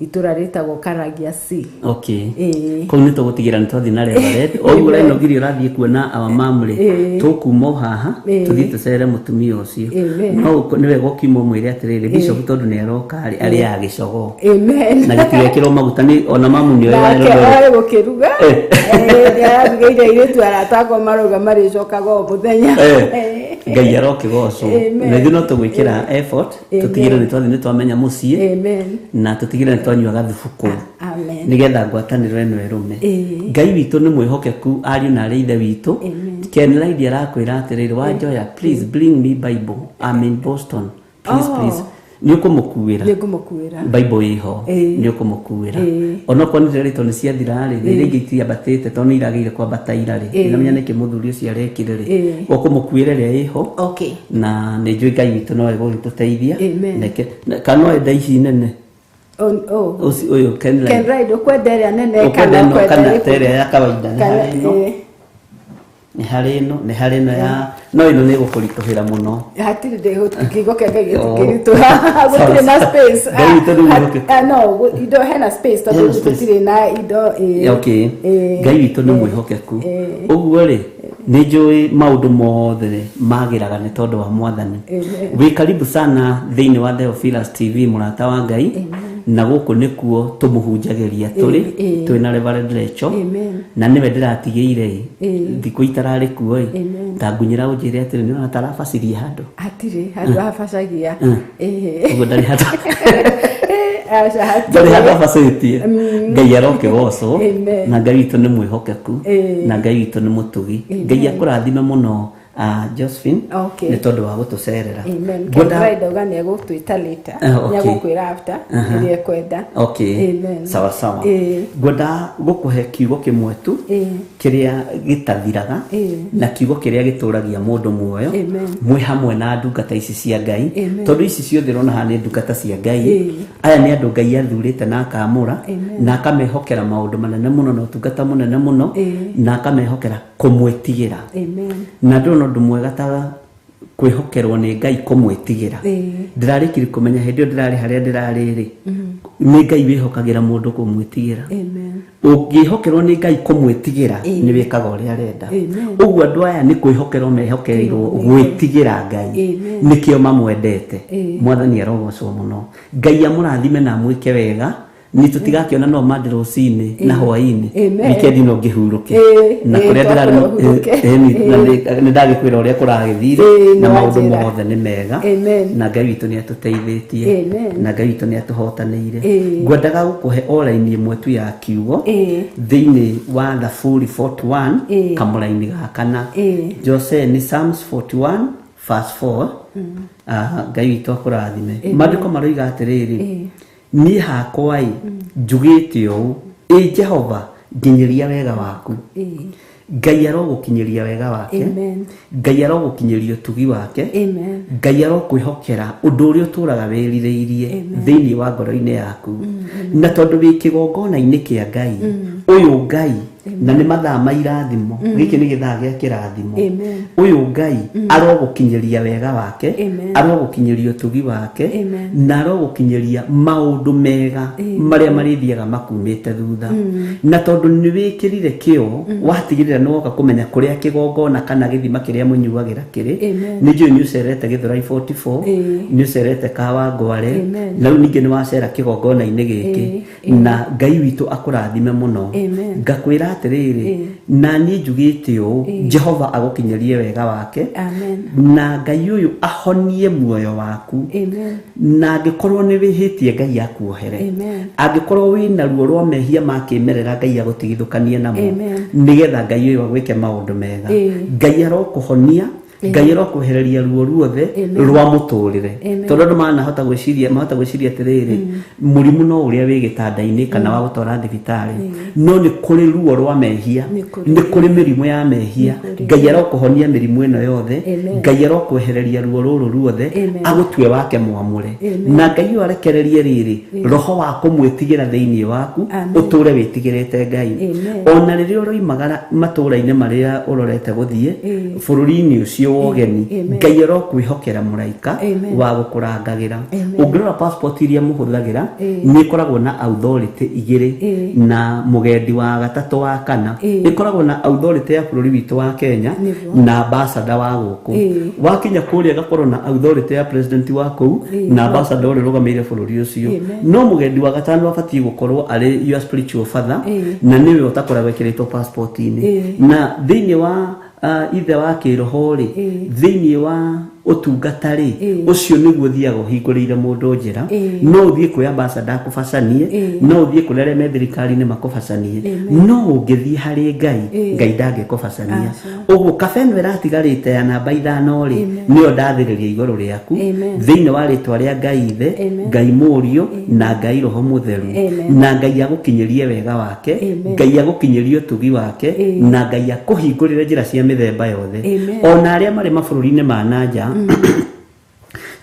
itũra rĩtagwo Karagia C. Okay. Ĩĩ. Kũu nĩ tũgũtigĩra nĩ twathiĩ na Reverend. Ũguo ũrainogiri ũrathiĩ kuona our mom rĩ, Ĩĩ. tũkuma o haha Ĩĩ. tũthiĩ tũcere mũtumia ũcio. Amen. No nĩ wega ũkiuma ũmwĩre atĩrĩrĩ, bishop tondũ nĩ aroka rĩ, arĩaga gĩcogoo Amen. na gĩtigekĩrwo maguta, nĩ ona mamu nĩ oĩ Nake warĩ oĩ gũkĩruga. Nĩararugĩire airĩtu arata akwa, marauga marĩcokaga o mũthenya. Ngai arokĩgocwo. Amen. Na ithuĩ no tũgwĩkĩra effort Amen. tũtigĩre nĩ twathiĩ nĩ twamenya mũciĩ, Amen. na tũtigĩre nĩ twanyua gathubu kũu Amen. nĩgetha ngwatanĩro ĩno ĩrũme. Ĩĩ. Ngai witũ nĩ mwĩhokeku, ariũ na arĩ ithe witũ. Amen. Ken Lady arakwĩra atĩrĩrĩ, Wanjoya, please bring me Bible, I'm in Boston, please. Oh. Please, nĩ ũkũmũkuĩra. Nĩ ngũmũkuĩra. Bible ĩho. Ĩĩ. Nĩ ũkũmũkuĩra. Ĩĩ. Onokorwo nĩ rĩrĩtwo nĩ ciathira rĩ, na iria ingĩ itiambatĩte tondũ nĩ iragĩire kwambata ira rĩ, Ĩĩ. ndinamenya nĩkĩ mũthuri ũcio arekire rĩ, Ĩĩ. ũkũmũkuĩra ĩrĩa ĩho. Okay. Na nĩ njũĩ Ngai witũ no egũgĩtũteithia. Amen. Kana no enda ici nene? Oh, oh. Ũcio ũyũ Ken Lady. Ken Ride, ũkwenda ĩrĩa nene Ũkwenda kana ĩno ũkwenda kana ĩrĩkũ? ta ĩrĩa ya kawaida? Nĩ Kana- harĩ ĩno, ĩĩ. nĩ harĩ ĩno, nĩ harĩ ĩno ya no ĩno nĩ ĩgũkũritũhĩra mũno. Hatirĩ kiugo kĩa Ngai Oh. gĩtingĩritũha, gũtirĩ na space. Ngai witũ nĩ mwĩhokeku. Ah, no indo hena space tondũ Hena space. gũtirĩ na indo, ĩĩ. Okay. Ĩĩ. Ngai witũ nĩ mwĩhokeku. Ĩĩ. Ũguo rĩ, nĩ njũĩ maũndũ mothe magĩraga nĩ tondũ wa Mwathani. Amen. Wĩ karibu sana thĩinĩ wa Theophilus TV, mũrata wa Ngai, na gũkũ nĩkuo tũmũhunjagĩria tũrĩ Ĩĩ. twĩ na Reverend Rachel. Amen. Na nĩwe ndĩratigĩire ĩ Ĩĩ. thikũ itararĩ kuo ĩ, Amen. ta ngunyĩra ũnjĩre atĩrĩ, nĩ ũrona tarabacirie handũ? Hatirĩ handũ habacagia. Ĩĩ. Ũguo ndarĩ handũ, Aca, hatirĩ. ndarĩ handũ abacĩtie. Ngai arokĩgocwo. Amen. Na Ngai witũ nĩ mwĩhokeku. Ĩĩ. Na Ngai witũ nĩ mũtugi. Ngai akũrathime mũno, Josephine, Okay. nĩ tondũ wa gũtũcerera. Amen. Ken Ngwenda Ride auga nĩ egũtwĩta later. Okay. Nĩ egũkwĩra after ĩrĩa ekwenda. Okay. Amen. Sawa sawa. Ĩĩ. Ngwenda gũkũhe kiugo kĩmwe tu Ĩĩ. kĩrĩa gĩtathiraga Ĩĩ. na kiugo kĩrĩa gĩtũragia mũndũ muoyo, Amen. mwĩ hamwe na ndungata ici cia Ngai, Amen. tondũ ici ciothe ũrona haha nĩ ndungata cia Ngai. Ĩĩ. Aya nĩ andũ Ngai athurĩte na akamũra Amen. na akamehokera maũndũ manene mũno na ũtungata mũnene mũno, Ĩĩ. na akamehokera kũmwĩtigĩra. Amen. Na ndũrona ũndũ mwega ta kwĩhokerwo nĩ Ngai kũmwĩtigĩra. Ĩĩ. Ndĩrarĩkirie kũmenya hĩndĩ ĩyo ndĩrarĩ harĩa ndĩrarĩ rĩ, nĩ Ngai wĩhokagĩra mũndũ kũmwĩtigĩra. Amen. Ũngĩhokerwo nĩ Ngai kũmwĩtigĩra, Ĩĩ. nĩ wĩkaga ũrĩa arenda. Amen. Ũguo andũ aya nĩ kwĩhokerwo mehokeirwo gwĩtigĩra Ngai, Amen. nĩkĩo mamwendete. Ĩĩ. Mwathani arogocwo mũno. Ngai amũrathime na amwĩke wega. Ni tũtigakĩona no mande rũcinĩ na hwaĩ-inĩ. Amen. Weekend no ngĩhurũke. Na Ĩĩ, kũrĩa ndĩrarĩ twakũhurũke. Na nĩ ndagĩkwĩra ũrĩa kũragĩthire Ĩĩ, na nĩ maũndũ wanjĩra. mothe nĩ mega. Amen. Na Ngai witũ nĩ atũteithĩtie. Amen. Na Ngai witũ nĩ atũhotanĩire. Ĩĩ. Ngwendaga gũkũhe o raini ĩmwe tu ya kiugo Ĩĩ. thĩinĩ wa Thaburi 41 Ĩĩ. kamũraini ga kana. Ĩĩ. Jose ni Psalms 41 verse 4. Ngai witũ akũrathime. Maandĩko maroiga atĩrĩrĩ, niĩ hakwa ĩ njugĩte ũũ, ĩ Jehova nginyĩria wega waku. Ngai arogũkinyĩria wega wake. Amen. Ngai arogũkinyĩria ũtugi wake. Amen. Ngai arokwĩhokera ũndũ ũrĩa ũtũraga wĩrirĩirie thĩinĩ wa ngoro-inĩ yaku. Na tondũ wĩ kĩgongona-inĩ kĩa Ngai, ũyũ Ngai na nĩ mathaa ma irathimo, gĩkĩ nĩ gĩthaa gĩa kĩrathimo. Amen. Ũyũ Ngai arogũkinyĩria wega wake, Amen. arogũkinyĩria ũtugi wake, Amen. na arogũkinyĩria maũndũ mega marĩa marĩthiaga makumĩte thutha. Na tondũ nĩ wĩkĩrire kĩo, watigĩrĩra nĩ woka kũmenya kũrĩa kĩgongona kana gĩthima kĩrĩa mũnyuagĩra kĩrĩ. Amen. Nĩ njũĩ nĩ ũcerete Gĩthũrai 44, Ĩĩ. nĩ ũcerete Kawangware, Amen. na rĩu ningĩ nĩ wacera kĩgongona-inĩ gĩkĩ. Na Ngai witũ akũrathime mũno. Amen. Ngakwĩra atĩrĩrĩ, na niĩ njugĩte ũũ, Jehova agũkinyĩrie wega wake. Amen. Na Ngai ũyũ ahonie muoyo waku. Amen. Na angĩkorwo nĩ wĩhĩtie Ngai akuohere. Amen. Angĩkorwo wĩna ruo rwa mehia ma kĩmerera Ngai agũtigithũkanie namo. Amen. Nĩgetha Ngai ũyũ agwĩke maũndũ mega. Ĩĩ. Ngai arokũhonia, Ngai arokwehereria ruo ruothe Amen. rwa mũtũrĩre. Amen. Tondũ andũ manahota gwĩciria, mahota gwĩciria atĩrĩrĩ, mũrimũ no ũrĩa wĩ gĩtanda-inĩ kana wa gũtwara thibitarĩ, no nĩ kũrĩ ruo rwa mehia, Nĩ kũrĩ. nĩ kũrĩ mĩrimũ ya mehia. Ngai arokũhonia mĩrimũ ĩno yothe, Amen. Ngai arokwehereria ruo rũrũ ruothe, Amen. agũtue wake mwamũre. Amen. Na Ngai ũyũ arekererie rĩrĩ, roho wa kũmwĩtigĩra thĩinĩ waku, Amen. ũtũre wĩtigĩrĩte Ngai. Amen. Ona rĩrĩa ũroimagara matũra-inĩ marĩa ũrorete gũthiĩ, Ĩĩ. bũrũri-inĩ ũcio wa ũgeni, Amen. Ngai arokwĩhokera mũraika Amen. wa gũkũrangagĩra. Amen. Ũngĩrora passport iria mũhũthagĩra, Ĩĩ. nĩ ĩkoragwo na authority igĩrĩ Ĩĩ. na mũgendi wa gatatũ wa kana. Ĩĩ. Ĩkoragwo na authority ya bũrũri witũ wa Kenya Nĩguo. na ambassador wa gũkũ. Ĩĩ. Wakinya kũrĩa ĩgakorwo na authority ya president wa kũu Ĩĩ. na ambassador ũrĩa ũrũgamĩrĩire bũrũri ũcio. Amen. No mũgendi wa gatano abatiĩ gũkorwo arĩ your spiritual father Ĩĩ. na nĩwe ũtakoragwo ĩkĩrĩtwo passport-inĩ. Ĩĩ. Na thĩinĩ wa ithe wa kĩroho rĩ, Ĩĩ. thĩinĩ wa ũtungata rĩ, Ĩĩ. ũcio nĩguo ũthiaga ũhingũrĩire mũndũ njĩra. Ĩĩ. No ũthiĩ kwĩ ambassador akũbacanie, Ĩĩ. no ũthiĩ kũrĩ arĩa me thirikari-inĩ makũbacanie, Amen. no ũngĩthiĩ harĩ Ngai, Ĩĩ. Ngai ndangĩkũbacania. Aca. Ũguo kabe ĩno ĩratigarĩte ya namba 5 rĩ, Amen. nĩyo ndathĩrĩria igũrũ rĩaku Amen. thĩinĩ wa rĩtwa rĩa Ngai Ithe, Amen. Ngai Mũriũ na Ngai Roho Mũtheru. Amen. Na Ngai agũkinyĩrie wega wake, Amen. Ngai agũkinyĩrie ũtugi wake, Ĩĩ. na Ngai akũhingũrĩre njĩra cia mĩthemba yothe. Amen. Ona arĩa marĩ mabũrũri-inĩ ma na nja,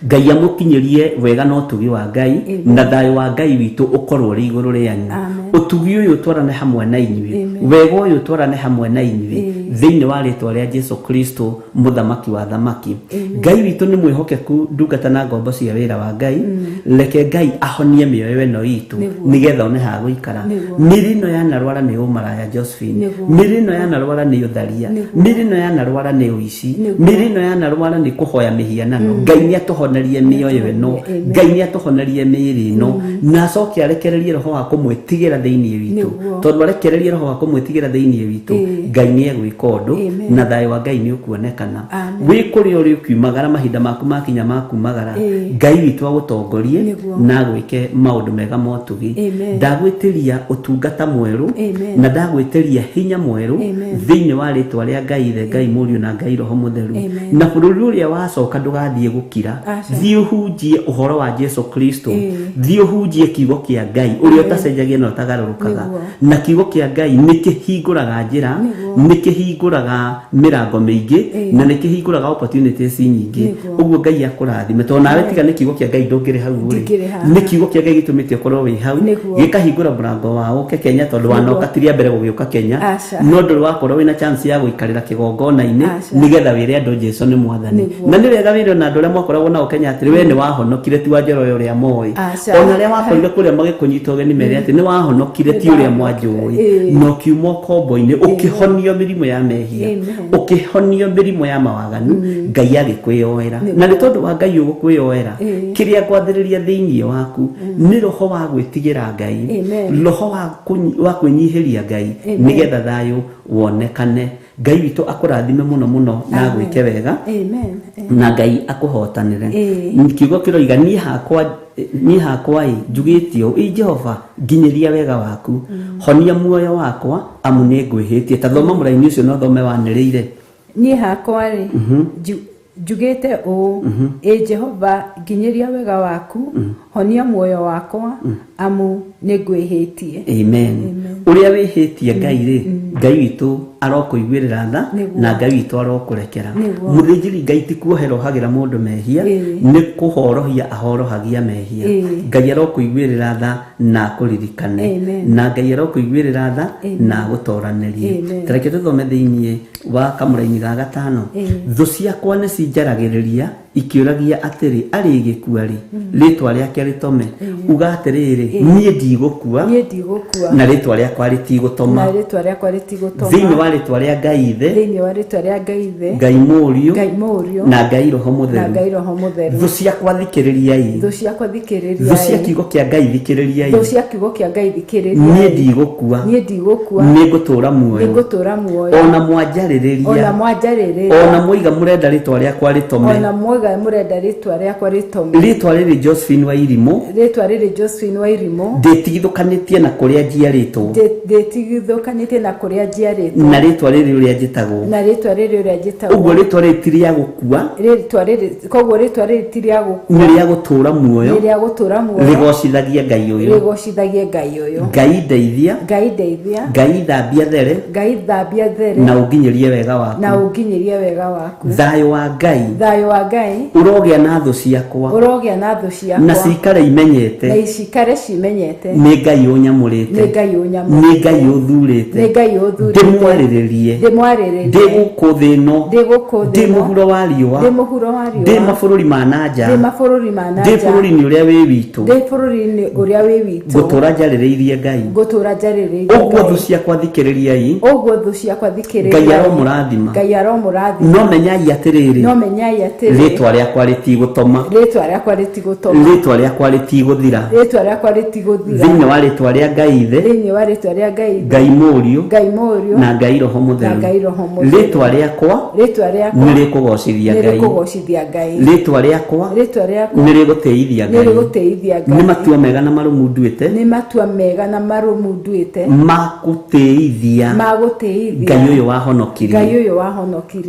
Ngai amũkinyĩrie wega na ũtugi wa Ngai, Amen. na thayũ wa Ngai witũ ũkorwo ũrĩ igũrũ rĩanyu. Amen. Ũtugi ũyũ ũtwarane hamwe na inyuĩ, Amen. wega ũyũ ũtwarane hamwe na inyuĩ Ĩĩ. thĩinĩ wa rĩtwa rĩa Jesu Kristo mũthamaki wa thamaki. Ngai witũ nĩ mwĩhokeku, ndungata na ngombo cia wĩra wa Ngai. Reke Ngai ahonie mĩoyo ĩno itũ Nĩguo. nĩgetha one ha gũikara. Nĩguo. Mĩrĩ ĩno yanarwara nĩ ũmaraya Josephine, Nĩguo. mĩrĩ ĩno yanarwara nĩ ũtharia, Nĩguo. mĩrĩ ĩno yanarwara nĩ ũici, Nĩguo. mĩrĩ ĩno yanarwara nĩ kũhoya mĩhianano. Ngai nĩ atũhonerie mĩoyo ĩno, Amen. Ngai nĩ atũhonerie mĩĩrĩ ĩno, na acoke arekererie roho wa kũmwĩtigĩra thĩinĩ witũ. Nĩguo. Tondũ arekererie roho wa kũmwĩtigĩra thĩinĩ witũ, Ĩĩ. Ngai nĩ egwĩka ũndũ Amen. na thayũ wa Ngai nĩ ũkuonekana. Amen. Wĩ kũrĩa ũrĩ ũkiumagara, mahinda maku makinya ma kumagara, Ĩĩ. Ngai witũ agũtongorie Nĩguo. na agwĩke maũndũ mega ma ũtugi. Amen. Ndagwĩtĩria ũtungata mwerũ Amen. na ndagwĩtĩria hinya mwerũ Amen. thĩinĩ wa rĩtwa rĩa Ngai Ithe, Ngai Mũriũ na Ngai Roho Mũtheru. Amen. Na bũrũri ũrĩa wacoka ndũgathiĩ gũkira, Aca. thiĩ ũhunjie ũhoro wa Jesu Kristo, Ĩĩ. thiĩ ũhunjie kiugo kĩa Ngai ũrĩa ũtacenjagia na ũtagarũrũkaga. Nĩguo. Na kiugo kĩa Ngai nĩ kĩhingũraga njĩra, Nĩguo. nĩ kĩhingũraga mĩrango mĩingĩ, Ĩĩ. na nĩ kĩhingũraga opportunities nyingĩ. Nĩguo. Ũguo Ngai akũrathime, tondũ nawe tiga nĩ kiugo kĩa Ngai ndũngĩrĩ hau rĩ. Ndingĩrĩ haha. Nĩ kiugo kĩa Ngai gĩtũmĩte ũkorwo wĩ hau, Nĩguo. gĩkahingũra mũrango wa ũke Kenya, tondũ wanoka ti rĩa mbere gũgĩũka Kenya, Aca. no ndũrĩ wakorwo wĩna chance ya gũikarĩra kĩgongona-inĩ Aca. nĩgetha wĩre andũ Jesu nĩ mwathani. Nĩguo. Na nĩ wega wĩre ona andũ arĩa mwakoragwo nao Kenya atĩrĩ, we nĩ wahonokire ti wa Njoroge ũrĩa moĩ. Aca. Ona arĩa wakorire kũrĩa magĩkũnyita ũgeni mere atĩ nĩ wahonokire ti ũrĩa mwanjũĩ, Ĩĩ. na ũkiuma ũkombo-inĩ ũkĩhonio mĩrimũ ya mehia ũkĩhonio mĩrimũ ya mawaganu Ngai agĩkwĩyoera na nĩ tondũ wa Ngai ũgũkwĩyoera kĩrĩa ngwathĩrĩria thĩinĩ waku nĩ roho wa gwĩtigĩra Ngai roho wa kwĩnyihĩria Ngai nĩgetha thayũ wonekane. Ngai witũ akũrathime mũno mũno na agwĩke wega na Ngai akũhotanĩre. Kiugo kĩroiga niĩ hakwa njugĩtio ĩ Jehova nginyĩria wega waku honia muoyo wakwa amu nĩ ngwĩhĩtie. Ta thoma mũraini ũcio no thome wanĩrĩire. Niĩ hakwa rĩ njugĩte ũũ ĩ Jehova nginyĩria wega waku honia muoyo wakwa amu nĩ ngwĩhĩtie. Amen. Ũrĩa wĩhĩtie Ngai rĩ Ngai witũ arokũiguĩrĩra tha na Ngai witũ arokũrekera. Mũthĩnjĩri Ngai ti kuohera ohagĩra mũndũ mehia nĩ kũhorohia ahorohagia mehia. Ngai arokũiguĩrĩra tha na akũririkane na Ngai arokũiguĩrĩra tha na agũtoranĩrie. Tareke tũthome thĩinĩ wa kamũraini ga gatano. Thũ ciakwa nĩ cinjaragĩrĩria ikĩũragia atĩrĩ arĩ gĩkua rĩ rĩtwa rĩake rĩtome uga atĩrĩrĩ niĩ ndigũkua na rĩtwa rĩakwa rĩtigũtoma thĩinĩ wa rĩtwa rĩa Ngai Ithe Ngai Mũriũ na Ngai Roho Mũtheru. Thũ ciakwa thikĩrĩriai thũ cia kiugo kĩa Ngai thikĩrĩriai niĩ ndigũkua nĩngũtũũra muoyo ona mwanjarĩrĩria ona mwoiga mũrenda rĩtwa rĩakwa rĩtome rĩtwa rĩrĩ Josephine wa Irimũ ndĩtigithũkanĩtie na kũrĩa njiarĩtwo na rĩtwa rĩrĩ ũrĩa njĩtagwo ũguo rĩtwa rĩrĩ ti rĩa gũkua nĩ rĩa gũtũũra muoyo rĩgocithagia Ngai ũyũ. Ngai ndeithia Ngai thambia there na ũnginyĩrie wega waku thayũ wa Ngai ũrogĩa na thũ ciakwa na cikare imenyete nĩ Ngai ũnyamũrĩte nĩ Ngai ũthurĩte ndĩmwarĩrĩrie ndĩ gũkũ thĩ ĩno ndĩ mũhuro wa riũa ndĩ mabũrũri ma na nja ndĩ bũrũri-inĩ ũrĩa wĩ witũ ngũtũũra njarĩrĩirie Ngai. Ũguo thũ ciakwa thikĩrĩriai Ngai aromũrathima no menyai atĩrĩrĩ rĩtwa rĩakwa rĩtigũtoma rĩtwa rĩakwa rĩtigũthira thĩinĩ wa rĩtwa rĩa Ngai Ithe Ngai Mũriũ na Ngai Roho Mũtheru. Rĩtwa rĩakwa nĩ rĩkũgocithia Ngai rĩtwa rĩakwa nĩ rĩgũtĩithia Ngai. Nĩ matua mega na marũmu nduĩte ma gũtĩithia Ngai ũyũ wahonokirie.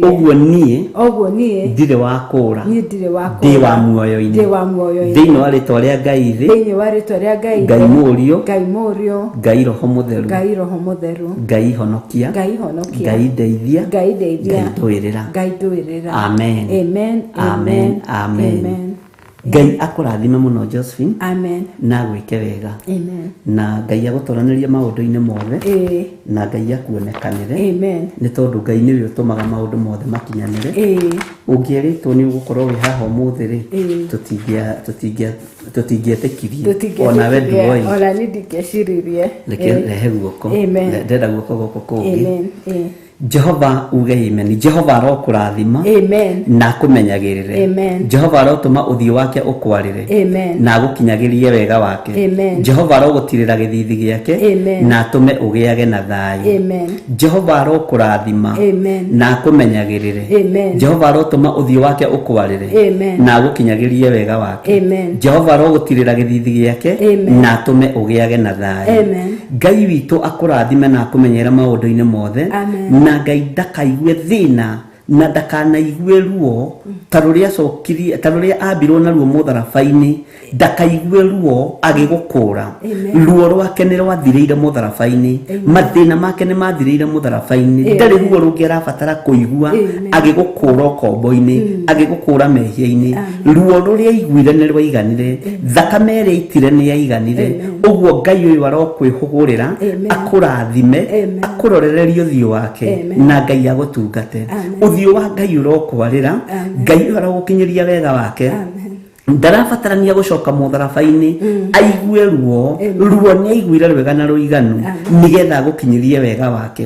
Ũguo niĩ ndirĩ wa kũũra ndĩ wa muoyo-inĩ thĩinĩ wa rĩtwa rĩa Ngai Ithe Ngai Mũriũ Ngai Roho Mũtheru Ngai honokia Ngai ndeithia Ngai ndũĩrĩra. Amen. Amen. Amen. Ngai akũrathime mũno Josephine. Amen. Na agwĩke wega. Amen. Na Ngai agũtoranĩrie maũndũ-inĩ mothe. Na Ngai akuonekanĩre. Amen. Nĩ tondũ Ngai nĩwe ũtũmaga maũndũ mothe makinyanĩre. Ũngĩerĩtwo nĩ ũgũkorwo wĩ haha ũmũthĩ rĩ tũtingĩetĩkirie onawe nduoĩ ona niĩ ndingĩeciririe. Reke rehe guoko. Ndenda guoko gũkũ kũngĩ. Amen. Jehova uge amen. Jehova arokũrathima Amen. na akũmenyagĩrĩre. Amen. Jehova arotũma ũthiũ wake ũkwarĩre. Amen. Na agũkinyagĩrie wega wake. Amen. Jehova arogũtirĩra gĩthithi gĩake. Amen. Na atũme ũgĩage na thayũ. Amen. Jehova arokũrathima. Amen. Na akũmenyagĩrĩre. Amen. Jehova arotũma ũthiũ wake ũkwarĩre. Amen. Na agũkinyagĩrie wega wake. Amen. Jehova arogũtirĩra gĩthithi gĩake. Amen. Na atũme ũgĩage na thayũ. Amen. Ngai witũ akũrathime na akũmenyere maũndũ-inĩ mothe. Amen. Na Ngai ndakaigue thĩna na ndakanaigue ruo ta rũrĩa acokirie ta rũrĩa ambirwo naruo mũtharaba-inĩ ndakaigue ruo agĩgũkũra. Ruo rwake nĩ rwathirĩire mũtharaba-inĩ mathĩna make nĩ mathirĩire mũtharaba-inĩ ndarĩ ruo rũngĩ arabatara kũigua agĩgũkũra ũkombo-inĩ agĩgũkũra mehia-inĩ. Ruo rũrĩa aiguire nĩ rwaiganire thakame ĩrĩa aitire nĩ yaiganire. Ũguo Ngai ũyũ arokwĩhũgũrĩra akũrathime akũrorererie ũthiũ wake na Ngai agũtungate. Ũthiũ wa Ngai ũrokwarĩra Ngai ũyũ arogũkinyĩria wega wake. Ndarabatarania gucoka mutharaba-inĩ aigue ruo ruo nĩ aiguire rwega na rũiganu nĩgetha agũkinyĩrie wega wake.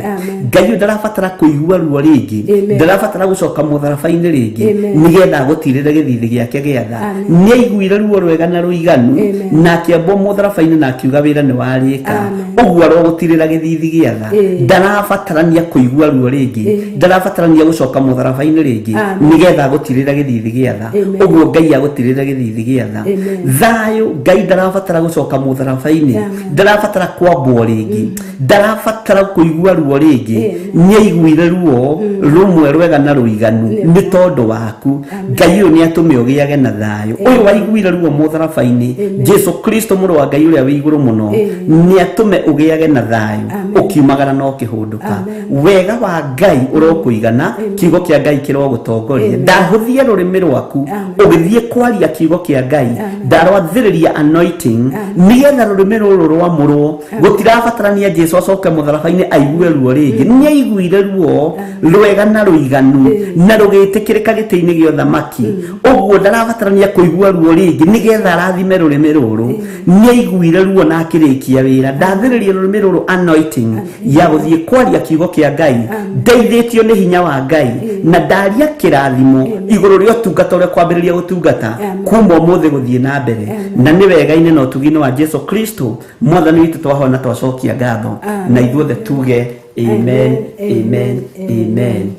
Ngai ũyũ ndarabatara kũigua ruo rĩngĩ, ndarabatara gucoka mutharaba-inĩ rĩngĩ nĩgetha agũtirĩre gĩthithi gĩake gĩa tha. Nĩ aiguire ruo rwega na rũiganu na akĩambwo mutharaba-inĩ na akiuga wĩra nĩ warĩka, ũguo arogũtirĩra gĩthithi gĩa tha. Ndarabatarania kũigua ruo rĩngĩ, ndarabatarania gucoka mutharaba-inĩ rĩngĩ nĩgetha agũtirĩre gĩthithi gĩa tha, ũguo Ngai agũtirĩre gĩthithi gĩa tha. Thayũ Ngai ndarabatara gucoka mutharaba-inĩ, ndarabatara kwambwo rĩngĩ, ndarabatara kũigua ruo rĩngĩ. Nĩ aiguire ruo rũmwe rwega na rũiganu nĩ tondũ waku. Ngai ũyũ nĩ atũme ũgĩage na thayũ. Ũyũ waiguire ruo mutharaba-inĩ, Jesu Kristo mũrũ wa Ngai ũrĩa wĩ igũrũ mũno, nĩ atũme ũgĩage na thayũ ũkiumagara na ũkĩhũndũka. Wega wa Ngai ũrokũigana, kiugo kĩa Ngai kĩrogũtongoria. Ndahũthie rũrĩmĩ rwaku ũgĩthiĩ kwaria kiugo kĩa Ngai, ndarwathĩrĩria anointing nĩgetha rũrĩmĩ rũrũ rwamũrwo. Gũtirabatarania Jesu acoke mũtharaba-inĩ aigue ruo rĩngĩ, nĩ aiguire ruo rwega na rũiganu na rũgĩtĩkĩrĩka gĩtĩ-inĩ gĩa ũthamaki. Ũguo ndarabatarania kũigua ruo rĩngĩ nĩgetha arathime rũrĩmĩ rũrũ. Nĩ aiguire ruo na akĩrĩkia wĩra. Ndathĩrĩria rũrĩmĩ rũrũ anointing ya gũthiĩ kwaria kiugo kĩa Ngai, ndeithĩtio nĩ hinya wa Ngai, na ndaria kĩrathimo igũrũ rĩa ũtungata ũrĩa kwambĩrĩria gũtungata kuma ũmũthĩ gũthiĩ na mbere. Na nĩ wega-inĩ na ũtugi-inĩ wa Jesu Kristo mwathani witũ twahona twacokia ngatho, na ithuothe tuge amen, amen, amen.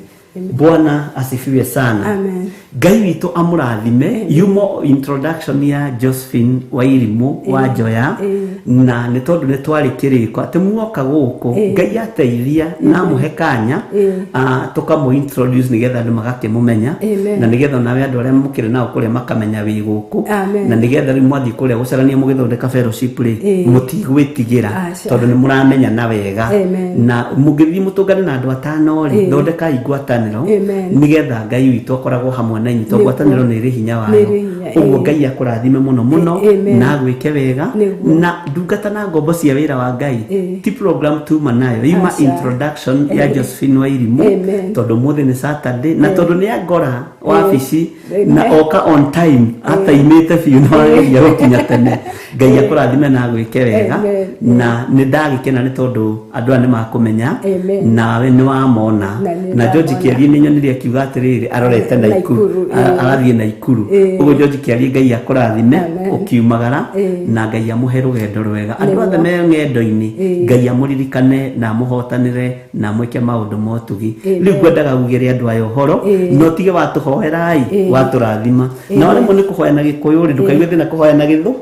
Bwana asifiwe sana. Amen. Ngai witũ amũrathime. Yumo introduction ya Josephine Wairimu wa Njoya, na nĩ tondũ nĩ twarĩ kĩrĩko atĩ muoka gũkũ Ngai ateithia na amũhe kanya tũkamũ introduce nĩgetha andũ magakĩmũmenya, na nĩgetha nawe andũ arĩa mũkĩrĩ nao kũrĩa makamenya wĩ gũkũ, na nĩgetha rĩu mwathiĩ kũrĩa gũcarania mũgĩthondeka fellowship rĩ, mũtigwĩtigĩra tondũ nĩ mũramenya na wega. Na mũngĩthiĩ mũtũngane na andũ atano rĩ, thondekai ngwatanĩro nĩgetha Ngai witũ akoragwo hamwe na inyuĩ, tondũ ngwatanĩro nĩ ĩrĩ hinya wayo. Ũguo Ngai akũrathime mũno mũno na agwĩke wega. Na ndungata na ngombo cia wĩra wa Ngai ti program tuma nayo, ima introduction ya Josephine Wairimu, tondũ ũmũthĩ nĩ Saturday na tondũ nĩ angora wabici na oka on time ataimĩte biũ na wageria gũkinya tene. Ngai akũrathime na agwĩke wega. Na nĩ ndagĩkena nĩ tondũ andũ aya nĩ makũmenya nawe nĩ wamona. Na George Kĩarie nĩ nyonire akiuga atĩrĩrĩ arorete Naikuru, arathiĩ Naikuru. Ũguo George Kĩarie Ngai akũrathime ũkiumagara na Ngai amũhe rũgendo rwega. Andũ othe me ng'endo-inĩ Ngai amũririkane na amũhotanĩre na amwĩke maũndũ ma ũtugi. Rĩu ngwendaga ugĩre andũ aya ũhoro na ũtige watũhoerai watũrathima. Na waremwo nĩ kũhoya na Gĩkũyũ rĩ, ndũkaigue thĩna kũhoya na Gĩthũ,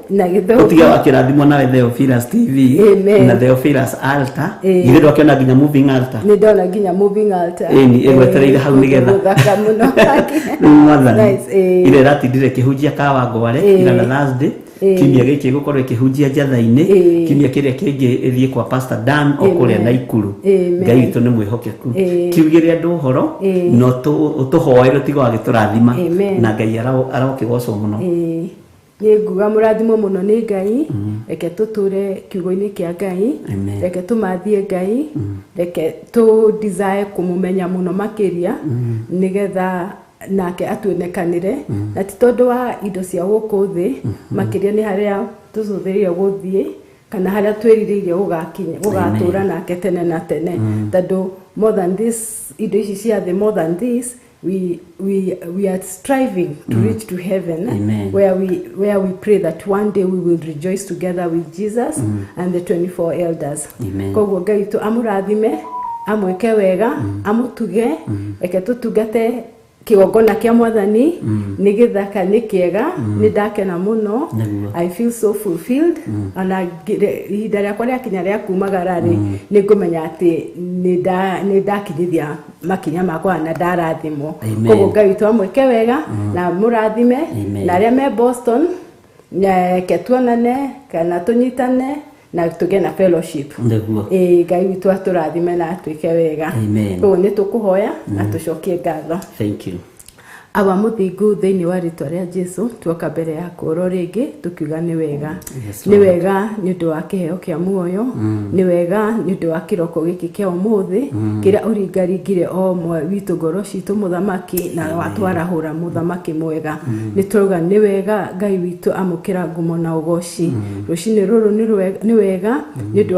ũtige wakĩrathimwo nawe Theophilus TV na Theophilus Altar. Githĩ ndwakĩona nginya moving altar? Nĩ ndona nginya moving altar. Ĩni ĩgwetereire hau nĩgetha gũthaka mũno. Rĩu mwathani ira ĩratindire ĩkĩhunjia Kawangware ira na Thursday, kiumia gĩkĩ gũkorwo ĩkĩhunjia Njatha-inĩ, kiumia kĩrĩa kĩngĩ ĩthiĩ kwa Pastor Dan o kũrĩa Naikuru. Ngai witũ nĩ mwĩhokeku. Kiugĩre andũ ũhoro na ũtũhoere ũtige wagĩtũrathima, na Ngai arokĩgocwo mũno. Nĩ nguga mũrathimwo mũno nĩ Ngai. Reke tũtũre kiugo-inĩ kĩa Ngai, reke tũmathie Ngai, reke tũ desire kũmũmenya mũno makĩria nĩgetha nake atuonekanĩre, na ti tondũ wa indo cia gũkũ thĩ, makĩria nĩ harĩa tũcũthĩrĩire gũthiĩ kana harĩa twĩrirĩirie gũgakinya gũgatũra nake tene na tene. Tondũ more than this, indo ici cia thĩ, more than this, we are striving to reach to heaven. Amen. Where we pray that one day we will rejoice together with Jesus and the 24 elders. Amen. Koguo Ngai witũ amũrathime, amwĩke wega, amũtuge. Reke tũtungate kĩgongona kĩa mwathani, nĩ gĩthaka, nĩ kĩega, nĩ ndakena mũno. I feel so fulfilled. Ona ihinda rĩakwa rĩakinya rĩa kumagara rĩ, nĩ ngũmenya atĩ nĩ ndakinyithia makinya makwa na ndarathimwo. Koguo Ngai witũ amwĩke wega na amũrathime. Na arĩa me Boston, reke tuonane kana tũnyitane na tũgĩe na fellowship. Ngai witũ atũrathime na atwĩke wega. Koguo nĩ tũkũhoya na tũcokie ngatho. Thank you. Awa mũthingu, thĩinĩ wa rĩtwa rĩa Jesu, tuoka mbere yaku oro rĩngĩ tukiuga nĩ wega. Yes, Nĩ wega nĩ ũndũ wa kĩheo kĩa muoyo, nĩ wega nĩ ũndũ wa kĩroko gĩkĩ kĩa ũmũthĩ kĩrĩa ũringaringire o ũmwe witũ ngoro citũ, mũthamaki, na watwarahũra, mũthamaki mwega. Nĩ twauga nĩ wega, Ngai witũ, amũkĩra ngumo na ũgoci rũcinĩ rũrũ. Nĩ wega nĩ ũndũ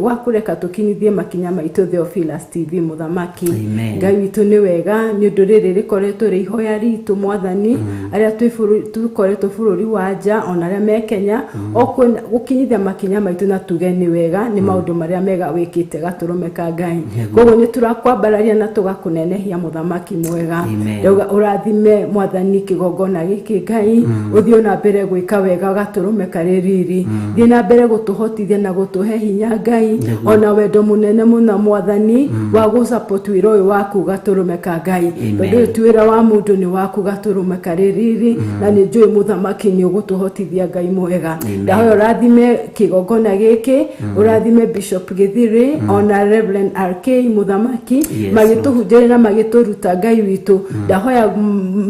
wa kũreka tũkinyithie makinya maitũ Theophilus TV, mũthamaki. Amen. Ngai witũ, nĩ wega nĩ ũndũ rĩrĩ rĩkoretwo rĩ ihoya ritũ, mwathani, arĩa twĩ bũrũri, tũkoretwo bũrũri wa nja ona arĩa me Kenya, o gũkinyithia makinya maitũ na tuge nĩ wega nĩ maũndũ marĩa mega wĩkĩte, gatũrũme ka Ngai. Koguo nĩ tũrakwambararia na tũgakũnenehia, mũthamaki mwega. Amen. Ndauga ũrathime, mwathani, kĩgongona gĩkĩ, Ngai, ũthiĩ na mbere gwĩka wega, gatũrũme karĩ riri. Thiĩ na mbere gũtũhotithia na gũtũhe hinya, Ngai, ona wendo mũnene mũno, mwathani, wa gũsupport wĩra ũyũ waku, gatũrũme ka Ngai, tondũ ũyũ ti wĩra wa mũndũ, nĩ waku, gatũrũme karĩ riri. Na nĩ njũĩ, mũthamaki, nĩ ũgũtũhotithia, Ngai mwega. Ndahoya ũrathime kĩgongona gĩkĩ, ũrathime Bishop Gĩthiri ona Reverend RK, mũthamaki, magĩtũhunjĩria na magĩtũruta. Ngai witũ, ndahoya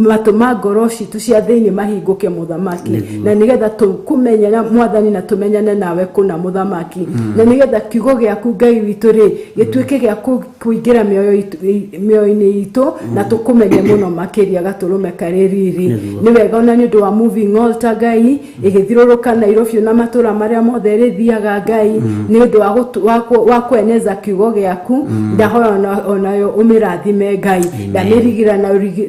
matũ ma ngoro citũ cia thĩinĩ mahingũke, mũthamaki, na nĩgetha tũkũmenyana, mwathani, na tũmenyane nawe kũna, mũthamaki, na nĩgetha kiugo gĩaku, Ngai witũ rĩ, gĩtuĩke gĩa kũingĩra mĩoyo-inĩ itũ na tũkũmenye mũno makĩria, gatũrũme karĩ riri. Nĩ wega ona nĩ ũndũ wa moving altar, Ngai, ĩgĩthiũrũrũka Nairobi na matũra marĩa mothe ĩrĩthiaga, Ngai, nĩ ũndũ wa kweneza kiugo gĩaku. Ndahoya onayo ũmĩrathime, Ngai. Ndamĩrigira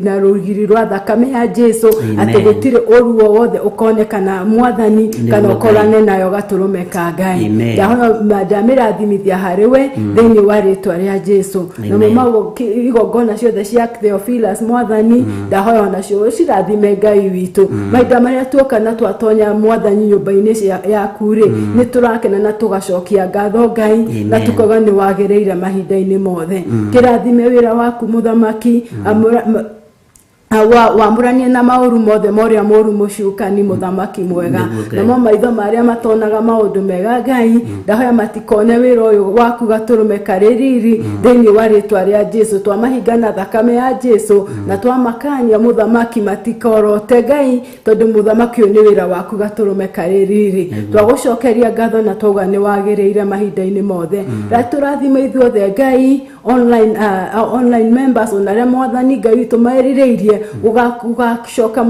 na rũgiri rwa thakame ya Jesu atĩ gũtirĩ ũru o wothe ũkonekana, mwathani, kana Nĩguo, ũkorane nayo, gatũrũme ka Ngai. Amen. Ndahoya ndamĩrathimithia harĩ we thĩinĩ wa rĩtwa rĩa Jesu. Namo Amen. Igongona ciothe cia Theophilus, mwathani, ndahoya onacio ũcirathime, Ngai witũ. Mahinda marĩa tuoka na twatonya, mwathani, nyũmba-inĩ yaku rĩ, nĩ tũrakena na tũgacokia ngatho, Ngai, na Amen. tukoga nĩ wagĩrĩire mahinda-inĩ mothe. Kĩrathime wĩra waku, mũthamaki, wamũranie na maũru mothe morĩa mũru mũcukani, mũthamaki mwega. Nĩguo, Ngai. Namo maitho marĩa matonaga maũndũ mega, Ngai, ndahoya matikone wĩra ũyũ waku, gatũrũme karĩ riri. Thĩinĩ wa rĩtwa rĩa Jesu twamahinga na thakame ya Jesu na twamakania, mũthamaki, matikorote, Ngai, tondũ mũthamaki ũyũ nĩ wĩra waku, gatũrũme karĩ riri. Twagũcokeria ngatho na twauga nĩ wagĩrĩire mahinda-inĩ mothe. Tũrathime ithuothe, Ngai, online members ona arĩa, mwathani Ngai witũ, merirĩirie gũgacoka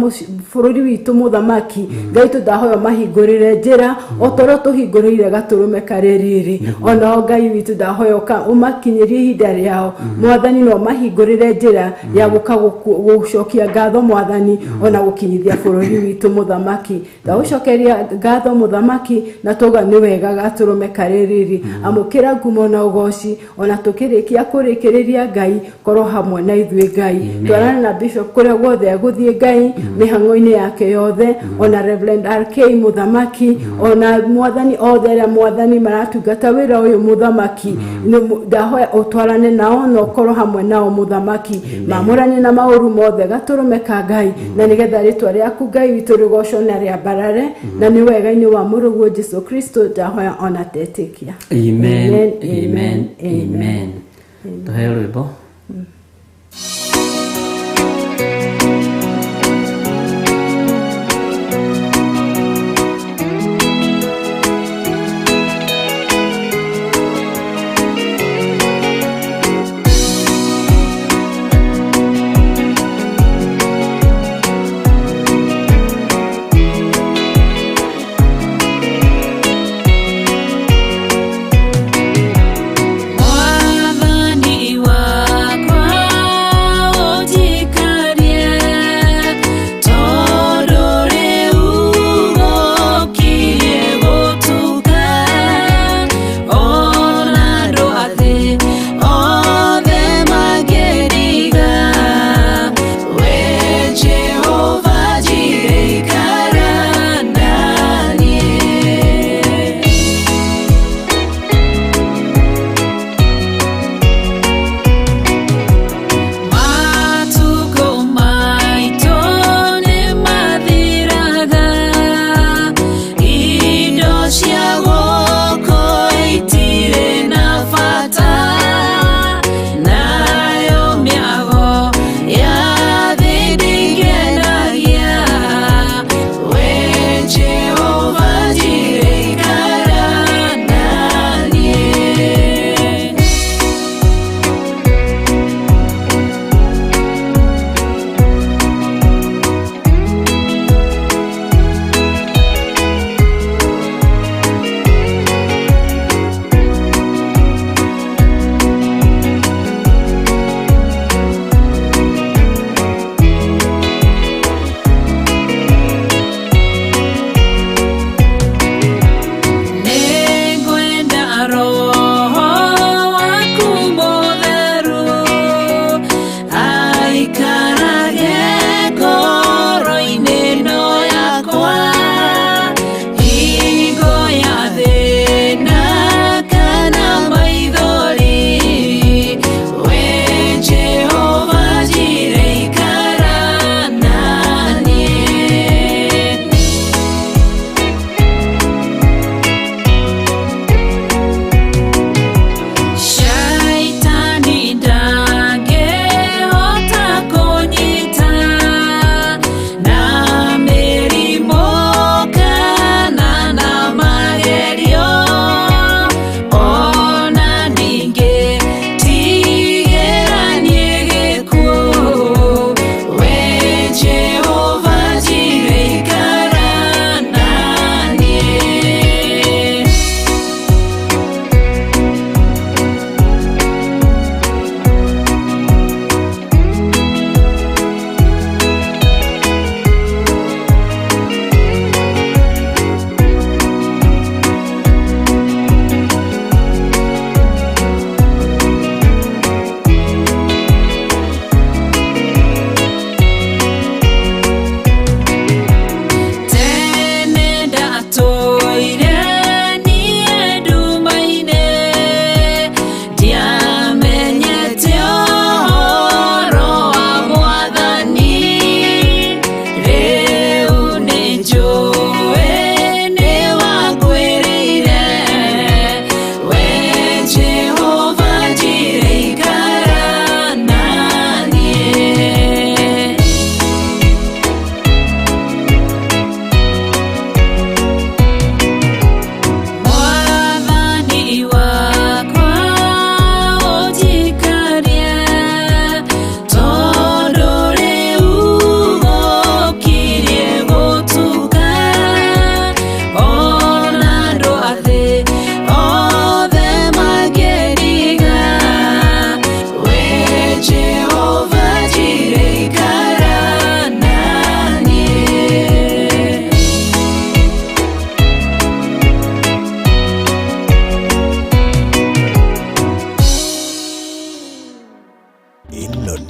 bũrũri witũ, mũthamaki Ngai witũ, ndahoya mahingũrĩre njĩra o ta ũrĩa tũhingũrĩire, gatũrũme karĩ riri. Onao, Ngai witũ, ndahoya ũmakinyĩrie ihinda rĩao, mwathani, no mahingũrĩre njĩra ya gũka gũcokia ngatho, mwathani, ona gũkinyithia bũrũri witũ, mũthamaki. Ndagũcokeria ngatho, mũthamaki, na twauga nĩ wega, gatũrũme karĩ riri. Amũkĩra ngumo na ũgoci. Ona tũkĩrĩkia kũrĩkĩrĩria, Ngai, korwo hamwe na ithuĩ. Ngai, twarana na bishop kũrĩa guothe egũthiĩ, Ngai, mĩhang'o-inĩ yake yothe, ona Reverend RK, mũthamaki, ona mwathani othe arĩa, mwathani, maratungata wĩra ũyũ, mũthamaki. Ndahoya ũtwarane nao na ũkorwo hamwe nao, mũthamaki, mamũranie na maũru mothe, gatũrũme ka Ngai, na nĩgetha rĩtwa rĩaku, Ngai witũ, rĩgocwo na rĩambarare. Na nĩ wega-inĩ wa mũrũguo Jesu Kristo ndahoya ona ndetĩkia. Amen. Amen, amen. Amen. Amen. Tũheo rwĩmbo. Mwathani wakwa.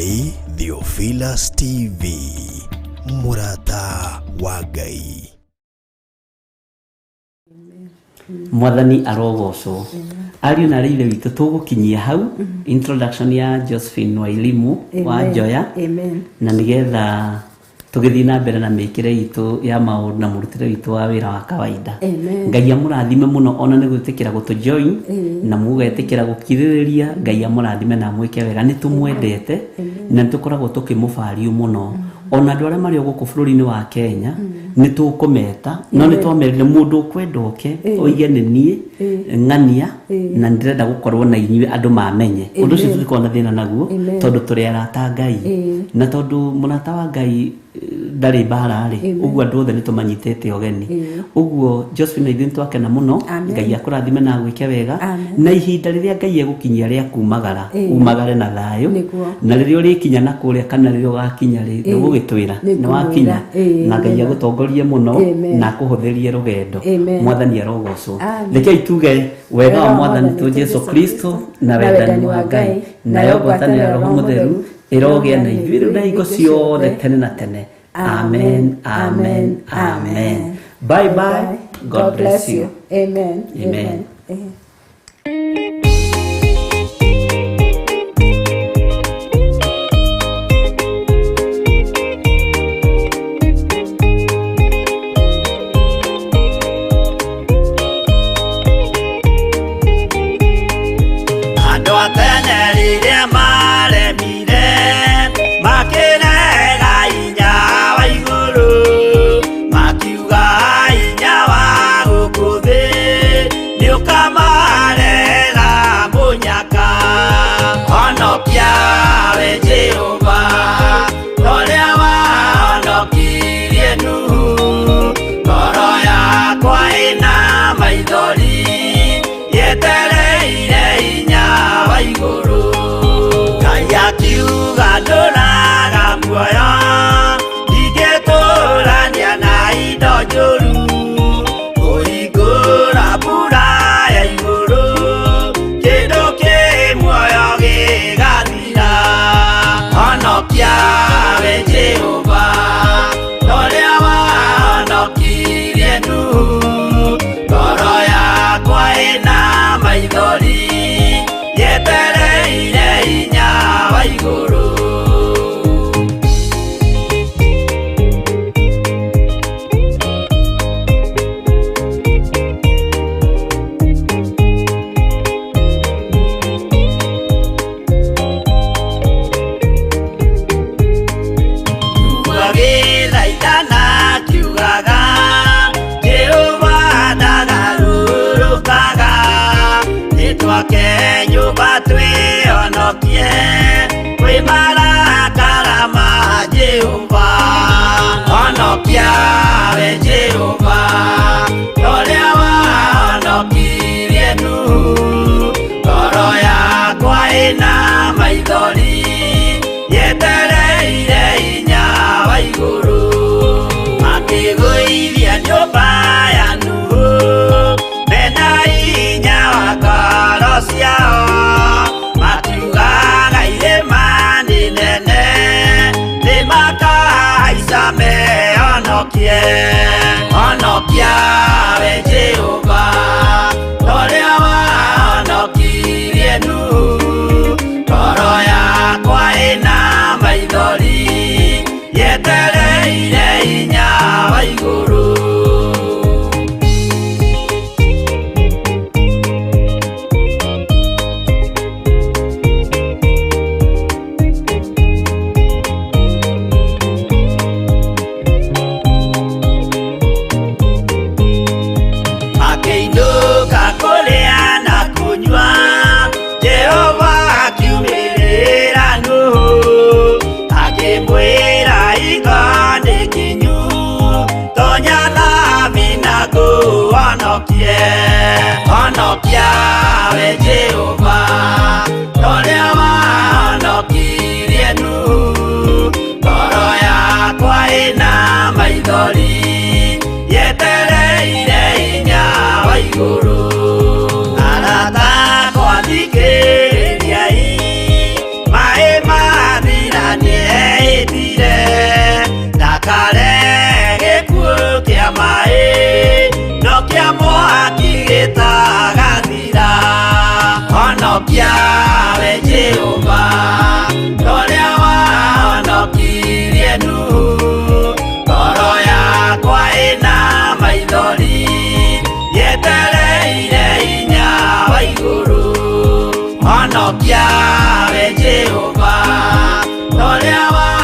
Nĩ Theophilus TV, mũrata wa Ngai. Mwathani arogocwo. Ariũ na arĩ ithe witũ, tũgũkinyia hau introduction ya Josephine Wairimu wa Amen. Njoya, Amen. na nĩgetha tũgĩthiĩ na mbere na mĩkĩre itũ ya maũndũ na mũrutĩre witũ wa wĩra wa kawaida. Amen. Ngai amũrathime mũno ona nĩ gwĩtĩkĩra gũtũ join na mũgetĩkĩra gũkirĩrĩria. Ngai amũrathime na amwĩke wega. Nĩ tũmwendete na nĩ tũkoragwo tũkĩmũbariũ mũno. Ona andũ arĩa marĩ o gũkũ bũrũri-inĩ wa Kenya nĩ tũkũmeta, no nĩ twamerire mũndũ ũkwenda oke oige nĩ niĩ ng'ania na ndĩrenda gũkorwo na inyuĩ andũ mamenye ũndũ ũcio, tũtikorwo na thĩna naguo Amen. tondũ tũrĩ arata a Ngai, na tondũ mũrata wa Ngai ndarĩ mbara rĩ, ũguo andũ othe nĩ tũmanyitĩte ũgeni. Ũguo Josephine, ithuĩ nĩ twakena mũno. Amen. Ngai akũrathime na agwĩke wega. Amen. Na ihinda rĩrĩa Ngai egũkinyia rĩa kumagara, umagare na thayũ. Nĩguo. Na rĩrĩa ũrĩkinya na kũrĩa kana rĩrĩa ũgakinya rĩ, nĩ ũgũgĩtwĩra Nĩ nĩ wakinya. ngũmwĩra. Na Ngai agũtongorie mũno Amen. na akũhũthĩrie rũgendo. Amen. Mwathani arogocwo. Amen. Rekei tuge wega wa Mwathani tũ Jesu Kristo na wendani wa Ngai nayo ngwatanĩro ya Roho Mũtheru ĩrogĩa na ithuĩ rĩu na hingo ciothe tene na tene. Amen, amen, amen. Bye bye. God bless you. Amen. Amen. Amen. Andũ a tene rĩrĩa maremire makĩrega hinya wa igũrũ, makiuga hinya wa gũkũ thĩ nĩũkamarehera mũnyaka. Honokia we Jehova ũrĩa wahonokirie Nuhu, ngoro yakwa ĩna maithori yetereire hinya wa igũrũ. Ngai akiuga ndũraga muoyo, ndingĩtũrania na indo njũru, kũhingũra mbura ya igũrũ kĩndũ kĩ muoyo gĩgathira. Honokia we Jehova ũrĩa wahonokirie Nuhu, ngoro yakwa ĩna maithori yetereire hinya wa igũrũ. Agĩthaithana akiugaga Jehova ndagarũrũkaga, nĩtwake nyũmba twĩhonokie kwĩ marakara ma Jehova. Honokia we Jehova ũrĩa wahonokirie Nuhu, ngoro yakwa ĩna maithori yetereire hinya wa igũrũ. Makĩgũithia nyũmba ya Nuhu mena hinya wa ngoro ciao, makiugaga irĩma nĩ nene nĩmakahaica mehonokie. Honokia we Jehova ũrĩa wahonokirie Nuhu, ngoro yakwa ĩna maithori yetereire hinya wa igũrũ. Makĩinũka kũrĩa na kũnyua, Jehova akiumĩrĩra Nuhu akĩmwĩra hingo nĩ kinyu, tonya thabina ngũhonokie. Honokia we Jehova ũrĩa wahonokirie Nuhu, ngoro yakwa ĩna maithori yetereire hinya wa igũrũ. Arata akwa thikĩrĩriai, maĩ mathira. Honokia we Jehova, toria.